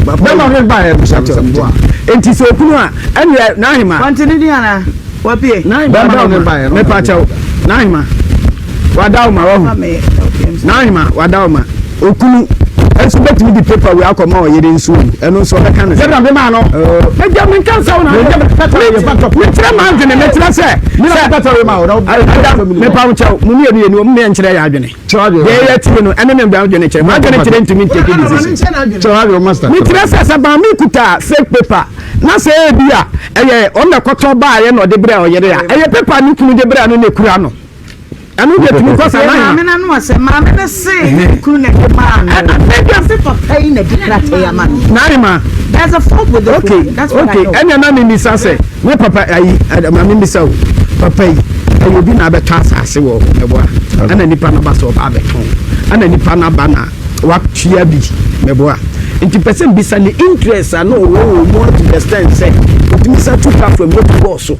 Bɛma ne ba yɛ bisa nsɛm bo a. Nti sɛ okunu a ɛnneɛ n'ahema. Wɔnte ne din anaa? Wapie. N'ahema Bɛma ne ba yɛ no. Mepa kyɛw n'ahema wadaw ma wahu n'ahema wadaw ma okunu nso bɛtumi di paper wei akɔma ɔyere nso o ɛno nso ɔbɛka ne sɛ. Sɛdeɛ mema no. Ɛgya mi nka nsa wo na mekyerɛ maa adwene mekyerɛ sɛ sɛ mepa wo kyɛw mo mmienu yɛ ni wɔn mmiɛ nkyerɛ yɛ adwene deɛ yɛ tie no ɛne ne mba adwene kyerɛ mo adwene kyerɛ ntumi ntake decision mekyerɛ sɛ sɛ maame kuta fake paper na sɛ ebi a ɛyɛ ɔno na ɛkɔtɔ baayɛ na ɔde brɛ ɔyere a ɛyɛ paper ne kunu de brɛ no na ekura no ɛno deɛ tumi kɔ sa Sɛ maame no ano asɛm maame no se ne kunu na ɛde maa no. Ɛna Se papa yi na ɛde krataa yi ama no. Naima There's a fault with this okay woman. That's what okay I know. ɛnna na mi bisa sɛ me papa ayi ɛdɛ maame bisa o papa yi ɛyɛ obi na abɛtɔ asase wɔ mɛboa ɛna nipa no ba sɛ ɔba abɛtɔn ɛna nipa no aba na watua bi mɛboa nti pɛ sɛ mbisa ne interest a na ɔwɔ wɔ mu to the extent sɛ otumi sa tu ka from yɛ bɔɔ so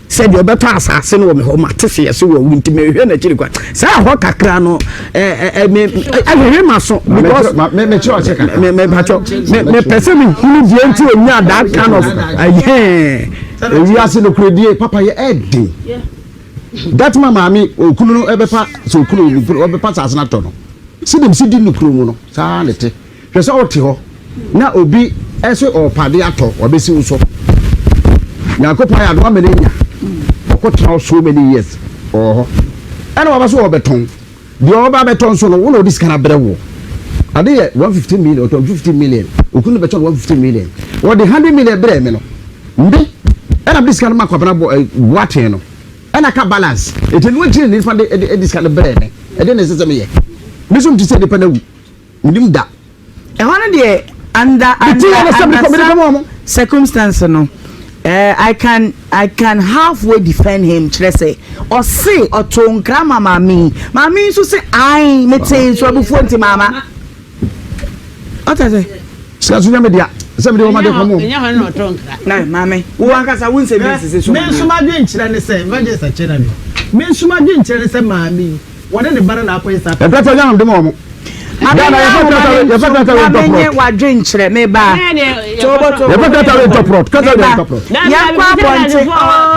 sɛ deɛ ɔbɛtɔ asase no wɔ me hɔ ma te se yɛse wɔ wu nti mehwɛ n'akyiri kwa saa ɛhɔ kakra no ɛ me ɛhwehwɛ ma so because me me patɔ me me pɛ sɛ me hunu deɛ nti onya that kind of ɛyɛn. Ewiase nokorɛdie papa yɛ ɛden that man maame okunu no ɛbɛpa sɛ okunu ɔbɛpa asase no atɔ no sɛdeɛ msi di nokorɛ mu no saa na ɛte. Hwɛ sɛ wote hɔ na obi se ɔɔpɛ ade atɔ, wabɛsi wo so. Nyankopɔn ayɛ adom ama no anya. Ɔkɔtena hɔ so many years, ɔwɔ hɔ. Ɛna waba so ɔɔbɛtɔn. Deɛ ɔɔba abɛtɔ nso no, wo na ɔde sika no abrɛ woɔ. Ade yɛ 150 million, ɔtɔn 50 million. Okunu no bɛtɔ no 150 million. Ɔde 100 million brɛɛ me no, me ɛna mede sika no ma Kwabena Boateng no. Ɛna ka balance. Enti ɛno akyiri na nipa de de sika no brɛɛ me. Ɛdeɛn na ɛsɛ sɛ meyɛ? Me nso mete sɛ nipa no awu. Menim da. Ɛhɔ no deɛ under under under some circumstance no eh, I can I can halfway defend him kyerɛ sɛ ɔse ɔtoo nkra ma maame yi maame yi nso se ae metee nso abufuo nti maama ɔtɛ sɛ. Sika so nyɛ me dea sɛ mede wɔma de kɔm Ɛnyɛ hɔ na ɔtoo nkra. Na maame wo ankasa wo nsɛm bi nsisi so Me nso m'adwenkyerɛ ne sɛ evangelist akyerɛ no me nso m'adwenkyerɛ ne sɛ maame yi Wɔne ne ba no na akɔyɛ saa pɛ. Ɛpɛtɛ nya de ma wɔn. Ghana yɛfɛ krata we yɛfɛ krata we ntɔ prɔt. Wadwenkyerɛ me ba. Tobo tobo. Yɛfɛ krata we ntɔ prɔt. Krata we ntɔ prɔt. Yɛnkɔ abɔnten.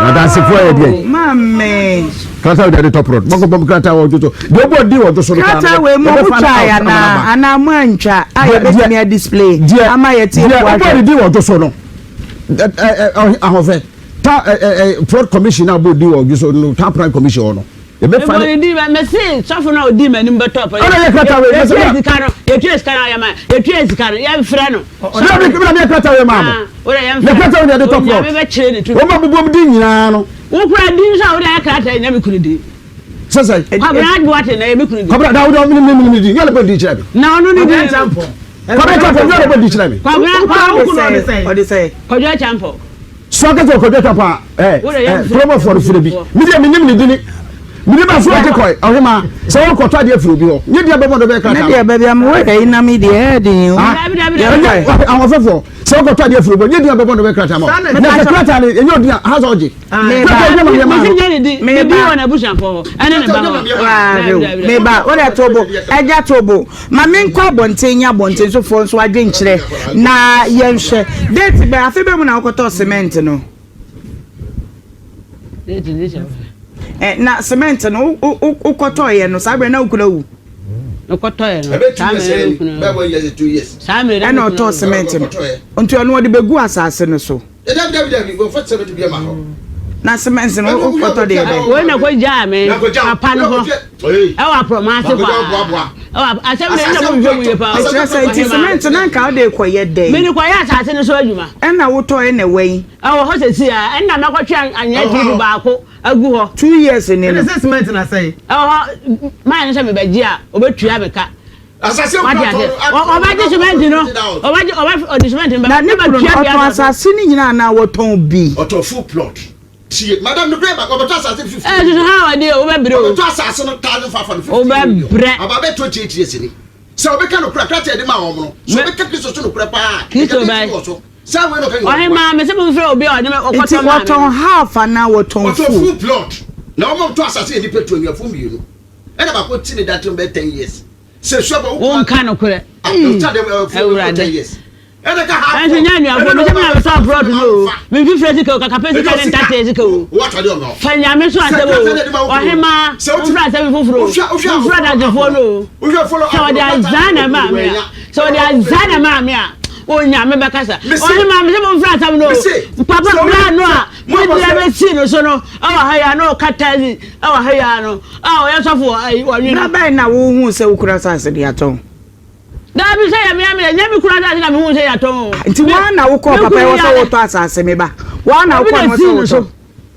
Adansefoɔ yɛ deɛ. Maame. Krata we de tɔ prɔt. Mɔkɔ bɔm krata wɔ dwoso. Deɛ ɔbɔ di wɔ dwoso no. Krata we mu ɔmo twa ya na anaa mo antwa a yɛbɛtumi a display ama yɛ tie Deɛ ɔbɔ di wɔ dwoso no. Ahɔfɛ ta prɔt commission a ɔbɔ di wɔ dwoso no ta prime commission hɔ no. Mebɔ ne din bɛ mese sɔfo no a ɔdii m'anim bɛtɔɔ pɔ. Ɛna yɛ krataa wei. Yɛtua sika no yɛtua sika no ayɛma yɛtua sika no yɛmfrɛ no. Sɛ mi mi na mi yɛ krataa wei maa mo. Wode yɛmfrɛ. Yɛ krataa wei na yɛde tɔ plot. Onyame bɛkyerɛ ne tumi. Wɔn a bobom din nyinaa no. Wo kura din nso a wode ayɛ krataa nyɛ me kunu din. Sɛ sɛ. Kwabena Duarte na ɛyɛ me kunu din. Kwabena da wode mi mi mi din yɛ ɔlɔbɔ din kyerɛ mi. Na ɔno ne din. Kwabena Champon yɛ ɔlɔbɔ din kyerɛ mi. Kwabena Kwabena ɔde sɛ. Kwadwo Champon. Sɛ ɔka sɛ ɔkɔdwa twa pa a, ɛ ɛ kuromɔfoɔ no frɛ bi. Me deɛ menim ne dini. Mede ba so agye kɔe, ɔhemaa, sɛ wɔkɔtɔ adeɛ firi obi hɔ, nyɛ deɛ bɛbɔ no bɛyɛ krataa. Ne deɛ baabi a mewɔ yɛ yi nam yi deɛ ɛyɛ den o. Ɛnyɛ ahoɔfɛfoɔ, sɛ wɔkɔtɔ adeɛ firi obi hɔ, nyɛ deɛ bɛbɔ no bɛyɛ krataa ma wo. Na sɛ krataa no, ɛnyɛ odin a, ha sɛ ɔgye. Krataa ɛnyɛ ma yɛ maa no. Meba. Meba, wo deɛ to bo, agya to bo. Ma menkɔ abɔnten nyɛ abɔnten sofoɔ nso adwenkyerɛ na yɛnhwɛ. Date bɛn, afe bɛn mu na wokɔtɔɔ cement no? Eh, na cement no wokɔtɔeɛ no saa berɛ na wokunu awu? Mekɔtɔeɛ no saa mmerɛ no kunu awu. Ɛna ɔtɔɔ cement no nti ɔno ɔde bɛgu asase no so. Na cement no wokɔtɔ deɛ dɛn? Wei na kɔgyaa me papa no hɔ ɛwɔ aprɔma ase hɔ a ɛwɔ asɛm na ɛna mo nhwɛ mu yie paa. Ɛkyerɛ sɛ nti cement no anka wode kɔyɛ dɛn? Mede kɔyɛ asase no so adwuma. Ɛna wotɔeɛ na ɛwɔ yi? Ɛwɔ hɔ sɛsi a, ɛnna mɛkɔtwe anwea tube baako agu hɔ. Two years ni no. Ɛna sɛ cement na asɛe. Ɛwɔ hɔ, maa no sɛ mebɛgye a, ɔbɛtua me ka. Asase Wate nkura ase? tɔn Ɔ- Ɔbɛgye cement no, ɔbɛgye, ɔbɛ, ɔde cement no Na bɛba, ne na kunu no, matua bi ɔtɔn asa so. asase no nyinaa anaa wɔtɔn bi? Ɔtɔ full plot. Tie, madam no kura ɔbɛtɔ asase no 50 Ɛɛ, million. susu ha ɔde o, wobɛbrɛ o. Ɔbɛtɔ asase no 1,500 50 million. Wobɛbrɛ. Aba bɛ 28 years ni. Sɛ ɔbɛka nokorɛ a, krataa a yɛde maa wɔn no, sɛ ɔbɛka Kristo so nokorɛ paa a, Kristo nka bɛn? dɛn nti na wɔ so? Saa wei na ɔka nyina Ɔhemaa, mese momfrɛ obi a ɔde me Nti ɔkɔtɔ maa me wɔtɔn no. half anaa wɔtɔn Wɔtɔn full? full plot. Na wɔn a wɔtɔ asase yɛ nnipa tu anuafoɔ mmienu. Ɛna baako ti ne dantem bɛyɛ 10 years. Sɛ sua ba wo Wonka nokorɛ. Ah, ɔtwa dɛm ɛwɔ full Awurade. 10 years. Ɛna ka half Ɛnso nyɛ anuafoɔ, mese me na metɔɔ plot no o. Memfifire sika o, kakapɛ sika ne ntatee sika o. Fa Nyame so asɛm o. Ɔhemaa, momfrɛ asɛm foforɔ o. Momfrɛ adansefoɔ no o. Sɛ ɔde azaa na ɛmaa me a, sɛ ɔde azaa na ɛmaa me a, Onyame bɛkasa. Ɔhemaa, mese momfrɛ asɛm no o. Papa, bra no a mede dua bɛsii no so no, ɛwɔ ha yi a, na ɔka taxi ɛwɔ ha yi a no, a ɔyɛ sɔfo wɔ ayi, ɔnwene. Berɛ bɛn na wohuu sɛ wokura asase de atɔn? Daabi, sɛ yɛ me a, meyɛ, nyɛ me kunu asase na mehuu sɛ yɛatɔn o. Nti woa na wokɔɔ papa yi hɔ sɛ wotɔ asase, me ba? Woa na wokɔɔ no hɔ sɛ wotɔ?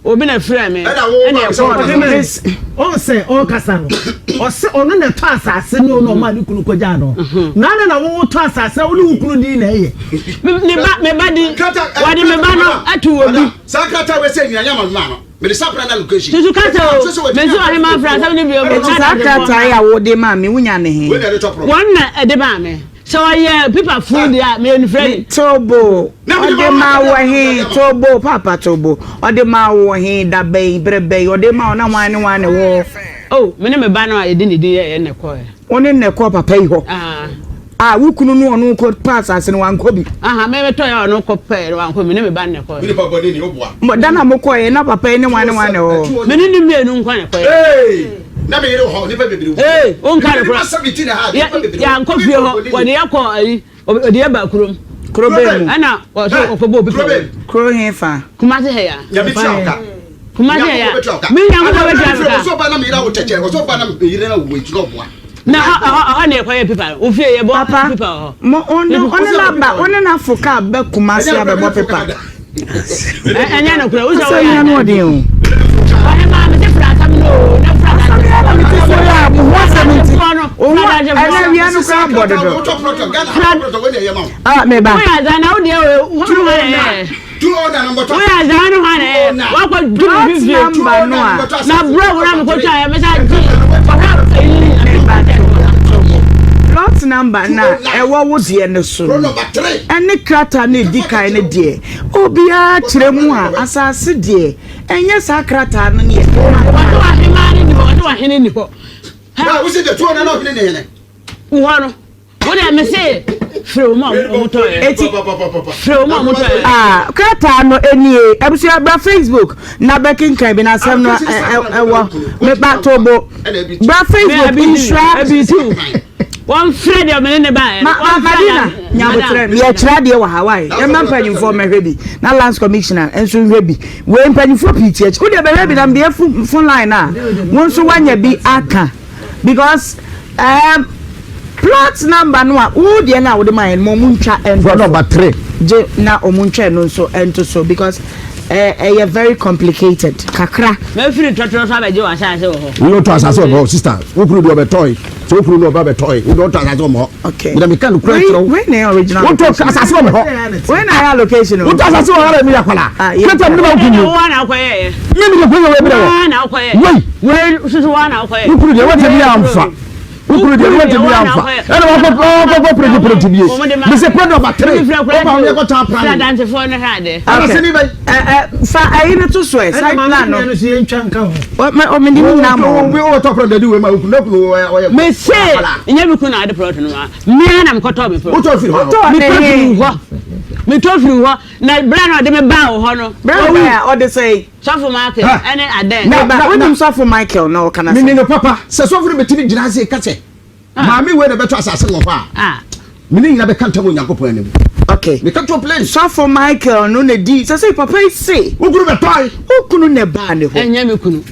Obi na frɛ me ɛna ɛkɔɔ no so. Ɔn sɛ ɔrekasa no, ɔse ɔno na ɛtɔ asase no na ɔmaa ne kunu kɔgyaa no. Na adɛn na wo wotɔ asase a wo ne wo kunu din na ɛyɛ? Me ba, me ba din, wɔde me ba no ato obi. Saa krataa wei sɛ nyina nyɛ ama me maa no. Mede sapra na location. Susu ka sɛ o, mesi ɔhemaa fra asɛm no bio, Eti saa krataa yi a wode maa me, wonya ne he? Wɔn na ɛde maa me. Sɛ ɔyɛ pipa fuu deɛ a, meyɛ nifirani. Me Tobo, ɔde maa wo he? Tobo, paapa Tobo, ɔde maa wo he? Da bɛn, berɛ bɛn? Ɔde maa wo na hwan ne hwan na ɛwɔ hɔ? Oh, me ne me ba no a yɛde ne din yɛeɛ na ɛkɔeɛ. Wo ne no na ɛkɔɔ papa yi hɔ? Ah. Ah, wo kunu no ɔno kɔ pɛ asase no wankɔ bi? Aha, me metɔeɛ a ɔno kɔ pɛɛ no wankɔ bi, me ne me ba no na ɛkɔeɛ. Wo nipa bɔne ni, woboa. Mo, da no a mokɔeɛ na papa yi ne hwan ne hwan na ɛwɔ hɔ? Me ne no mmienu nko na ɛkɔeɛ. Hey! Na me yere wɔ hɔ, nnipa bebree wɔ fie. Hey, wonka no Nnipa kora. 17 na ha, nnipa bebree wɔ hɔ. Yɛankɔ fie hɔ, wɔde yɛ kɔ ayi, wɔde yɛ ba kurom. Kuro bɛn mu? Ɛna wɔso wɔkɔbɔ obi Kuro pɛ. bɛn? Kuro he fa? Kumasi ha ya. Nyame tua wo ka. Kumasi ha ya. Me Nyankopɔn bɛtua me ka. Ɔsɛ ɔba na me yere awo kyɛkyɛ, ɔsɛ ɔba na me yere na wo nti na ɔboa. Na ɛhɔ ɛhɔ ɛhɔ na yɛkɔyɛ pipa no. Wo fie yɛbɔ Papa, pipa wɔ hɔ. mo wo ne wo ne no aba, wo ne no afo kaa ba Kumasi abɛbɔ pipa. Ɛnyɛ nokorɛ, wo sɛ Asɛm woyɛ yi ano ɔden o. Ɔhemaa mese fra asɛm no o, na fra Asɛm yi ara na mete so yi a, mo ho asɛm nti. Wo Wo ho ɛnɛ awia no koraa bɔ dodo. Ah, me ba. Woyɛ azaa na wo deɛ o, wo ho na ɛyɛ. Woyɛ azaa no hɔ na ɛyɛ. Wakɔ di mi Plot fie. number no a. Na bro wo na mekɔ twa yɛ mesa gye. Ɔhwɛ eyi na Me ba Plot number no a ɛwɔ wo deɛ no so no, ɛne krataa no a ɛdi kan no deɛ, obiara kyerɛ mu a, asase deɛ, ɛnyɛ saa krataa no ne yɛde ma. Wɔde w'ahemaa no ni hɔ, wɔde w'ahene ni hɔ. Wo hɔ no, wo deɛ me se firi wɔn a wɔn tɔ yɛ. Eti Firi wɔn a wɔn tɔ yɛ. Ah, krataa no nie. Abusua bra Facebook na bɛkenkan bi na asɛm no ɛwɔ meba tobo. Bra Facebook nhyira. Ebi tu. Wɔn frɛ deɛ ɔmene ne ba yɛ. Ma ma Madina nyabotrɛ yɛkyerɛ adeɛ wɔ Hawaii. Yɛma mpanyinfoɔ mmɛhwɛ bi na lands commissioner nso nhwɛ bi. Wei mpanyinfoɔ pii ti akyi. Wo deɛ bɛhwɛ bi na mbea phone line a wo nso woanya bi aka because um, plot number no a wo deɛ no a wode ma yɛn no ma ɔmo ntwa nto Plot so. number three. Gye na ɔmo ntwa ɛno nso nto so because. Ɛyɛ very complicated kakra. Mɛfiri tɔtorɔ so abɛgye w'asase wɔ hɔ. Wo tɔ asase wɔ hɔ sister wo kunu deɛ ɔbɛtɔe sɛ wo kunu no ɔba bɛtɔe wo deɛ ɔtɔ asase wɔ hɔ. Okay. Meda meka no kura kyerɛ wo. Wei na ɛyɛ original. Wo tɔ asase wɔ hɔ. Wei na ɛyɛ allocation o. Wo tɔ asase wɔ hɔ na mi yɛ akwadaa. Ah, yɛ. Kɛtɛ mi ne ma wo kunu. Wo na wokɔyɛ yɛ. Mi mi de kɔyɛ wei bi dɛ wɔ. Wo na wokɔyɛ. Wei. Wei soso wo na wokɔyɛ. Wo kunu deɛ wɔntɛ mi amfa. Wo kunu deɛ wɔntɛ mi amfa. Ɛna wakɔ wakɔ pere pere ti bie. Mese pere nɔba tere. Ɔba wɔn yɛ kɔ tɔn apra. Fira dantefoɔ no hwɛ adeɛ. Ɛna sini bɛ. Ɛ fa ɛyi no to so ɛ side plan no. Ɛna maame no so yɛn twa nka ho. Ɔmo de ne nyinaa ma wɔn. Wo tɔ pere de wei ma wo kunu ne kunu ɔyɛ. Mese nyɛ me kunu na ade plot no ma. Mmea na mekɔtɔ me plot. Wotɔ firi hɔ. Wotɔ ne he. Metɔ firi hɔ na bere na ɔde me baa wɔ hɔ no. Bere na ɔbaa ɔde sɛ. Sɔfo Michael ɛne adɛn. Na ba wonim sɔfo Michael na ɔka na sɛ. Mene no papa sɛ sɔfo no bɛtumi gyina ase ka sɛ maame wei na bɛtɔ asase wɔ hɔ a mene nyina bɛka ntam wɔ Onyankopɔn anim. Okay. Meka to plain. Sɔfo Michael no na di sɛ sɛ papa yi se. Wo kunu bɛtɔe. Wo kunu na ɛbaa ne hɔ. Ɛnyɛ me kunu.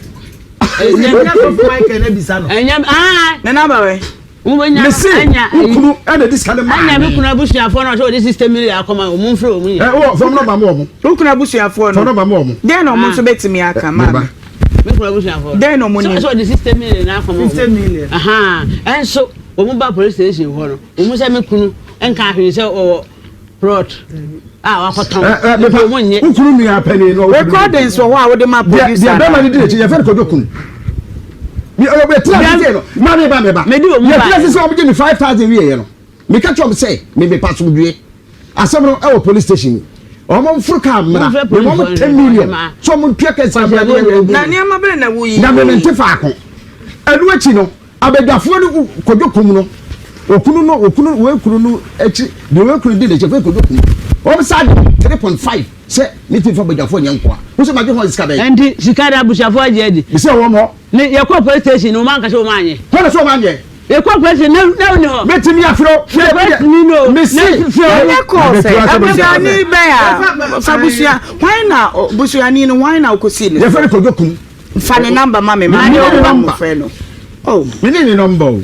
Ɛnyɛ sɔfo Michael na bisa no. Ɛnyɛ ah. Ne namba wɛ. Mese wo kunu ɛna di sika no maa me. Ɛna me kunu abusuafoɔ no ɔsɛ ɔde 60 million akɔma wɔn mfrɛ wɔn nyinaa. Ɛ wɔ fam nɔmba mu wɔn. Wo kunu abusuafoɔ no. Fam nɔmba mu wɔn. Dɛn na wɔn nso bɛtumi aka maa me. Me kunu abusuafoɔ. Dɛn na wɔn nim. Sɛ ɔde 60 million akɔma wɔn. 60 million. Ɛnso wɔn ba police station hɔ no wɔn sɛ me kunu nka ahwene sɛ ɔwɔ plot a wakɔtɔn. Ɛ ɛ mepa wo kunu nua panyin no. Recordings wɔ hɔ a wode ma producer. Deɛ bɛrima no di n'akyi yɛfɛ no kɔdwo kunu. Yɛtena ase no ma me ba me ba. Yɛtena ase sɛ wɔn gye me 5,000 wie yɛ no. Meka kyerɛ wɔn sɛ me mepa asomdwie. Asɛm no ɛwɔ police station. Wɔn mforo kaa mmara. Me ma wɔn 10 million. So wɔn ntua kɛse mmara ne yɛ. Na nneɛma bɛn na woyi. Na me mente faako. Ɛno akyi no abadwafoɔ no kɔdwo kum no. Okunu no okunu wei kunu no akyi deɛ wei kunu di n'akyi afei kɔdwo kum. Wɔn sa de 3.5 sɛ ne ti fa badwafoɔ nyɛ nkoa. Wosɛ magye hɔn sika bɛyɛ. Nti sika de abusuafoɔ agye adi. Mesɛ wɔn hɔ. Ne yɛkɔ police station no wɔn ankasa wɔn anyɛ. Hɔn na sɛ wɔn anyɛ. Yɛkɔ police station na na woni hɔ. Mɛtumi afrɛ o. Frɛ police ni no. Mesi. Ɛnyɛ kɔɔ sɛ abusuani bɛn a fa busua hwan na busuani no hwan na ɔkɔsi ne. Yɛfrɛ no Kwadwo Kum. Fa ne namba ma me ma ne ɔba mo frɛ no. Oh. Mene ne nɔmba o.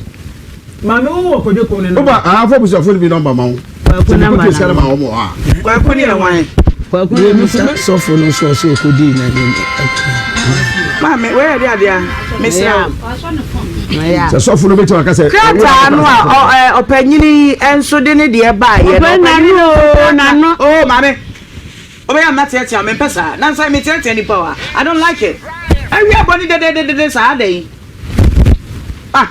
Maame wo wɔ Kwadwo Kum ne nɔmba. Woba ahafo abusuafo no bi nɔmba ma wo. Kwaku namba na ma wɔn a. Kwaku ne yɛ hwan? Kwaku ne mi sɔfo no nso ɔsɛ ɔkɔdii n'anim. Maame wei yɛ de adeɛ a mesrɛ wo. Sɛ sɔfo no bɛtumi aka sɛ. Krataa no a ɔpanyini yi nso de ne deɛ baayɛ no. Ɔpanyini no n'ano. Oh maame. Ɔbɛyɛ a mɛteatea mempɛ saa. Nansa meteatea nipa wa. I don't like it. Awia bɔ ne dɛdɛdɛdɛ saa adɛn. Ah.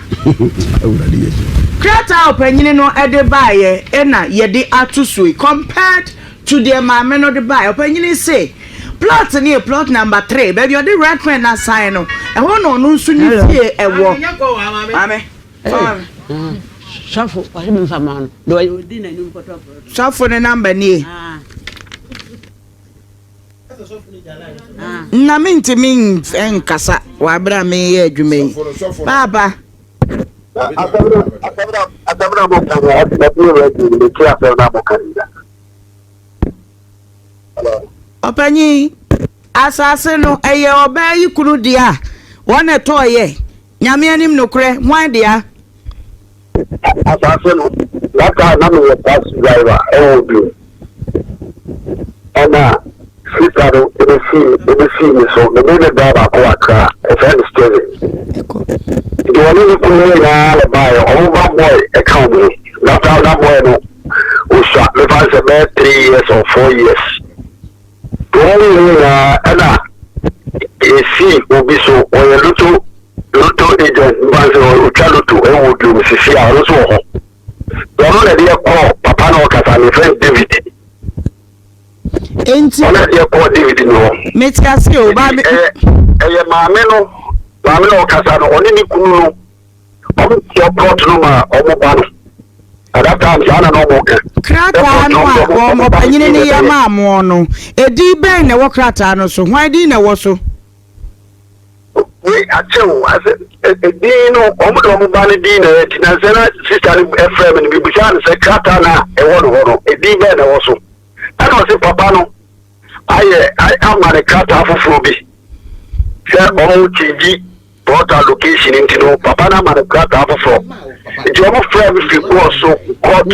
Krataa a ɔpanyini no de baayɛ na yɛde ato so yi compared to deɛ maame no de baayɛ. Ɔpanyini se plot no yɛ plot number 3 baabi ɔde red pen na sign no ɛhɔ na ɔno nso ne fie ɛwɔ. Maame. Sɔfo ɔsɛ mi nfa maa no deɛ ɔdi n'anim kɔtɔ plot. Sɔfo ne number nie. Na mentumi nkasa wɔ abere a meyɛ adwuma yi. Paapa. Asɛm na mo ka no ɛbi ready me ti asɛm na mo ka no. Ɔpanyin, asase no ɛyɛ ɔbaa yi kunu dea wɔn na ɛtɔɔyɛ Nyame anim nokorɛ hwan dea? Asase no, that time na meyɛ taxi driver ɛwɔ Odu. Ɛna sika no ebesii ebesii me so. Me ne me bra baako wɔ Accra, yɛfrɛ no Steven. Nti wɔne ne kunu no nyinaa na ɛbaeɛ. Wɔn ba boy ɛka wɔn ho. That time na boy no osua, mefa no sɛ bɛyɛ 3 years or 4 years. Wɔn mmienu nyinaa ɛna yɛsii obi so, ɔyɛ lotto lotto agent, mefa no sɛ ɔtwa lotto ɛwɔ Oduom sisi a ɔno nso wɔ hɔ. Ɔno na ɛde yɛkɔɔ papa na ɔkasa no, yɛfrɛ no David. Enti. Ɔno na ɛde yɛkɔɔ David no hɔ. Mete ase o, ba me. Ɛyɛ ɛyɛ maame no, maame na ɔkasa no, ɔne ne kunu no, wɔn tɔ plot no ma wɔn ba no. At that time saa na na wɔn ka. Krataa no a wɔn ɔpanyini no yɛ maa moɔ no, edin bɛn na ɛwɔ krataa no so? Hwan din na ɛwɔ so? Wei akyɛ o, asɛ edin no wɔn de wɔn ba no din na ɛyɛ ti na sɛ na sista no ɛfrɛ mi no bibusa no sɛ krataa na ɛwɔ no hɔ no edin bɛn na ɛwɔ so, ɛna ɔse papa no ayɛ ama no krataa foforɔ bi sɛ wɔn kyingyi plot allocation nti no papa no ama no krataa foforɔ nti wɔn frɛ mi firi court so court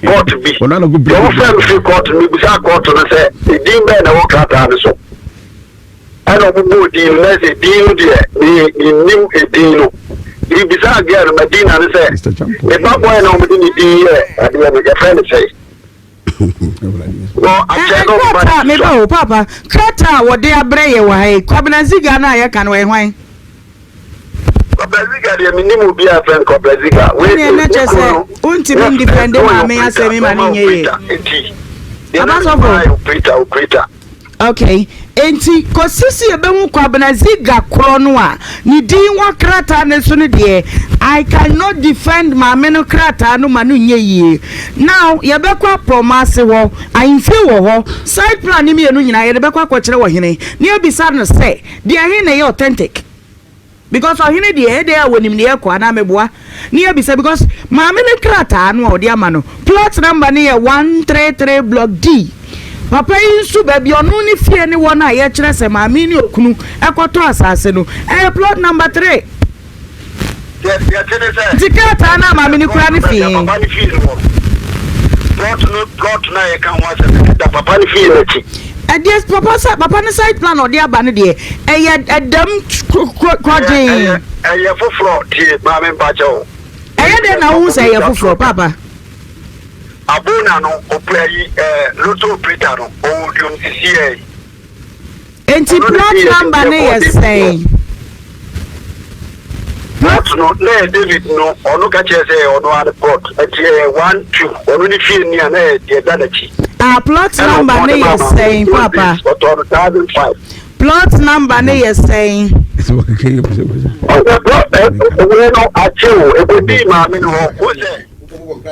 court bi nti wɔn frɛ mi firi court no mibisa court no sɛ edin bɛn na ɛwɔ krataa no so. Ɛna ɔmo bɔɔ din no na ɛsɛ din no deɛ me mennim edin no. Nti mebisaa girl no Madina no sɛ me ba boy no a ɔmo de ne din yɛ adeɛ no yɛfrɛ no sɛn? Wɔ akyɛ no ɔmo ba Krataa ne meba sua. o paapa krataa a wɔde abrɛ yɛ wɔ ha yi Kwabena Ziga no a yɛka no ɔyɛ hwan? Kwabena Ziga deɛ menim obi a yɛfrɛ no Kwabena Ziga. Wei Ɛneɛ de na ne kyerɛ kunu sɛ no wontumi na ndifɛnde na ɔyɛ maame operator asɛm yi ma na no ɔma nyɛ yie. operator nti deɛ Papa na menim sɔfo. ara yɛ operator operator. Ok, enti kɔsi sɛ yɛbɛhu Kwabena Ziga korɔ no a ne din wɔ krataa no so no deɛ, I cannot defend maame no krataa no ma no nyɛ yie. Now, yɛbɛkɔ aprɔmɔ ase hɔ, ahemfie wɔ hɔ, site plan no mmienu nyinaa yɛde bɛkɔ akɔkyerɛ ɔhene na yɛabisa no sɛ deɛ he na ɛyɛ authentic. Because ɔhene deɛ ɛdɛn a wɔnim deɛ ɛkɔ anaa meboa ne yɛbisa because maame no krataa no a ɔde ama no plot number no yɛ 133 block D papa yi nso baabi ɔno ne fie ne wɔ no a yɛkyerɛ sɛ maame ne okunu ɛkɔtɔ asase no ɛyɛ plot number 3 nti krataa no a maame no kura no fie. Papa ne fie no wɔ plot no plot no a yɛka ho asɛm no da papa ne fie no akyi. Ɛdeɛ papa sa papa ne site plan ɔde aba no deɛ ɛyɛ ɛdɛm korɔgyee. Ɛyɛ foforɔ tie maame mpakyɛ o. Ɛyɛ dɛn na wohu sɛ ɛyɛ foforɔ papa. Abona no opɛ yi ɛɛ lotto operator no ɔwɔ duom sisi yɛ yi. Enti plot number no yɛ sɛn? Plot no na yɛ David no ɔno ka kyerɛ sɛ ɔno ara ne plot ɛti ɛyɛ 1 2 ɔno ne fie ni a na yɛ deɛ da n'akyi. Ah plot number no yɛ sɛn papa? Ɔtɔ no 1,005. Plot number no yɛ sɛn? Ɔsɛ plot ɛwɛ no akyɛ o ekodi maame no hɔ o sɛ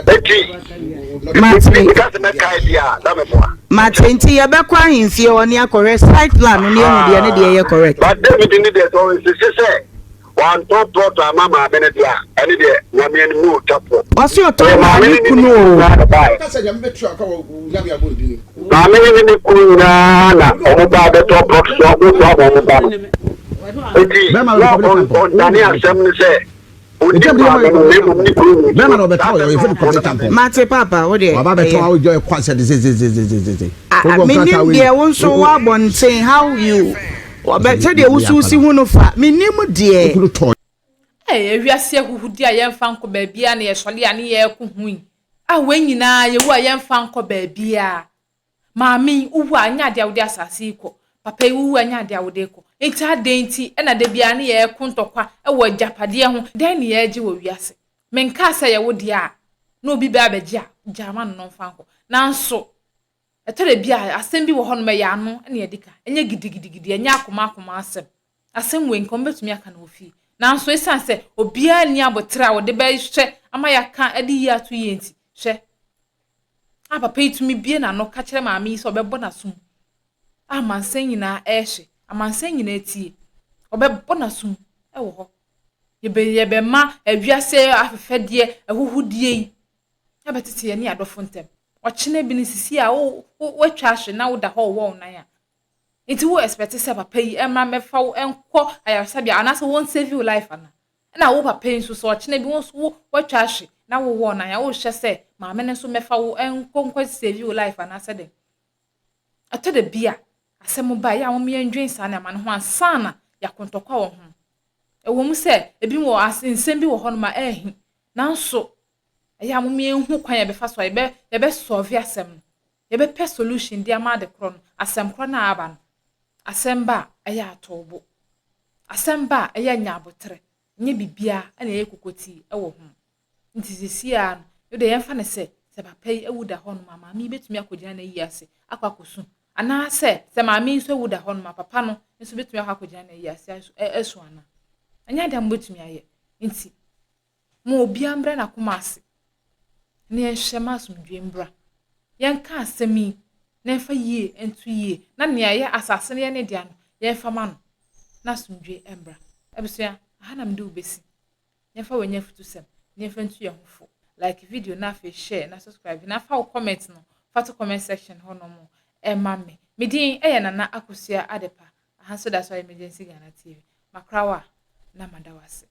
eti. Mate. Meka sɛ mɛkae deɛ a na meboa. Mate nti yɛbɛkɔ ahemfie hɔ ne akɔhwɛ site plan no ne ehu deɛ ne deɛ yɛ correct. But David ne deɛ sɛ ɔnsese sɛ wantɔ plot ama maame no deɛ a ɛne deɛ Nyame anim no ɔtwa porɔ. Ɔse ɔtɔ Ɛyɛ maa maame ne no ne ne kunu kunu o. nyinaa na ɛbaeɛ. Maame no ne ne kunu nyinaa na wɔn ba bɛtɔ plot so ɔmo so ama wɔn ba no. Eti na ɔndane asɛm no sɛ ɔdi maame no na mmom ne kunu na Bɛrima na ɔbɛtɔ ɔyɛ ɔyɛ fɛn kɔmɛ tampɔn. Mate papa wo deɛ Waba bɛtɔ ɛyɛ. awo jɔ ɛkɔ asɛ de zezezezeze. Ah, ah, menim deɛ wo nso woabɔnten how you ɔbɛ sɛdeɛ wo so si hu no fa menim deɛ. Okunu tɔ. Ɛyɛ wiase ahuhude a yɛmfa nkɔ baabiara na yɛsɔre a ne yɛreko ho yi. A wei nyinaa yɛwu a yɛmfa nkɔ baabiara. Maame yi, wowu a ɛnyɛ adeɛ a wode asase yi kɔ. Papa yi, wowu a ɛnyɛ adeɛ a wode kɔ. Enti adɛn nti na da biara ne yɛreko ntɔkwa wɔ agyapadeɛ ho? Dɛn ne yɛregye wɔ wiase? Menkaa sɛ ɛyɛ wo dea a, na obi bɛ abɛgye a, gyaa ma no na ɔmfa nkɔ. Nanso, ɛtɔ da bi a, asɛm bi wɔ hɔnom ɛyɛ ano na yɛde ka. Ɛnyɛ gidigidigidi, ɛnyɛ akoma akoma asɛm. Asɛm wei, nka wɔbɛtumi aka no wɔ fie. Nanso ɛsiane sɛ obiara nni aboterɛ a wɔde bɛhwɛ ama yɛaka de yie ato yie nti, hwɛ, a papa yi tumi bue n'ano ka kyerɛ maame yi sɛ ɔbɛbɔ n'asom a amansan nyinaa ɛrehwɛ, amansan nyinaa tie. Ɔbɛbɔ n'asom wɔ hɔ. Yɛbɛ yɛbɛma wiase afɛfɛdeɛ, ahuhudeɛ yi abɛtete yɛne adɔfo ntam. Ɔkyena bi no sisi a wo wo woatwa ahwe na woda hɔ wɔ wo nan a. Nti wo expect sɛ papa yi ɛmmra mmɛfa wo nkɔ ayaresabea anaasɛ wɔn save wo life ana? Ɛna wo papa yi nso sɛ ɔkyena bi wo nso wo woatwa ahwe na wo wɔ nan a wohwɛ sɛ maame no nso mmɛfa wo nkɔ nkɔ save wo life anaasɛ dɛn? Ɛtɔ da bi a asɛm ba a ɛyɛ a wɔn yɛndwen saa nneɛma no ho ansa na yɛako ntɔkwa wɔ ho. Ɛwɔ mu sɛ ebi wɔ as nsɛm bi wɔ hɔnom a ɛɛhi nanso ɛyɛ a wɔn yɛnhu kwan a yɛbɛfa so a yɛbɛ yɛbɛ solve asɛm no. Yɛbɛpɛ solution de ama ade korɔ no, asɛm korɔ no a aba no. Asɛm ba a, ɛyɛ a to wo bo. Asɛm ba a, ɛyɛ a nya aboterɛ. Nyɛ biribiara na ɛyɛ kokotii wɔ ho. Nti seesei ara no, wo deɛ yɛmfa no sɛ, sɛ papa yi awu da hɔnom a, maame yi bɛtumi akɔgyina n'ayi ase akɔ akɔsu. Anaasɛ, sɛ maame yi nso awu da hɔnom a, papa no nso bɛtumi akɔ akɔgyina n'ayi ase asu anaa? Ɛnyɛ adeɛ a mobɛtumi ayɛ. Nti, Ma obiara mmrɛ n'akoma ase, na yɛnhwɛ ma asomdwoe mbra. Yɛnka asɛm yi na yɛmfa yie nto yie, na nea ɛyɛ asase no yɛ ne dea no, yɛmfa ma no, na asomdwoe mbra. Abusua, aha na mede wo besi. Yɛmfa wei nyɛ afutusɛm, na yɛmfa ntu yɛn ho fo. Like video na afei share na subscribe na fa wo comment no fa to comment section hɔ nom ma me. Me din yɛ Nana Akosua Adepa. Aha nso da so ayɛ Emergency Ghana TV. Makra wo a, na mada wo ase.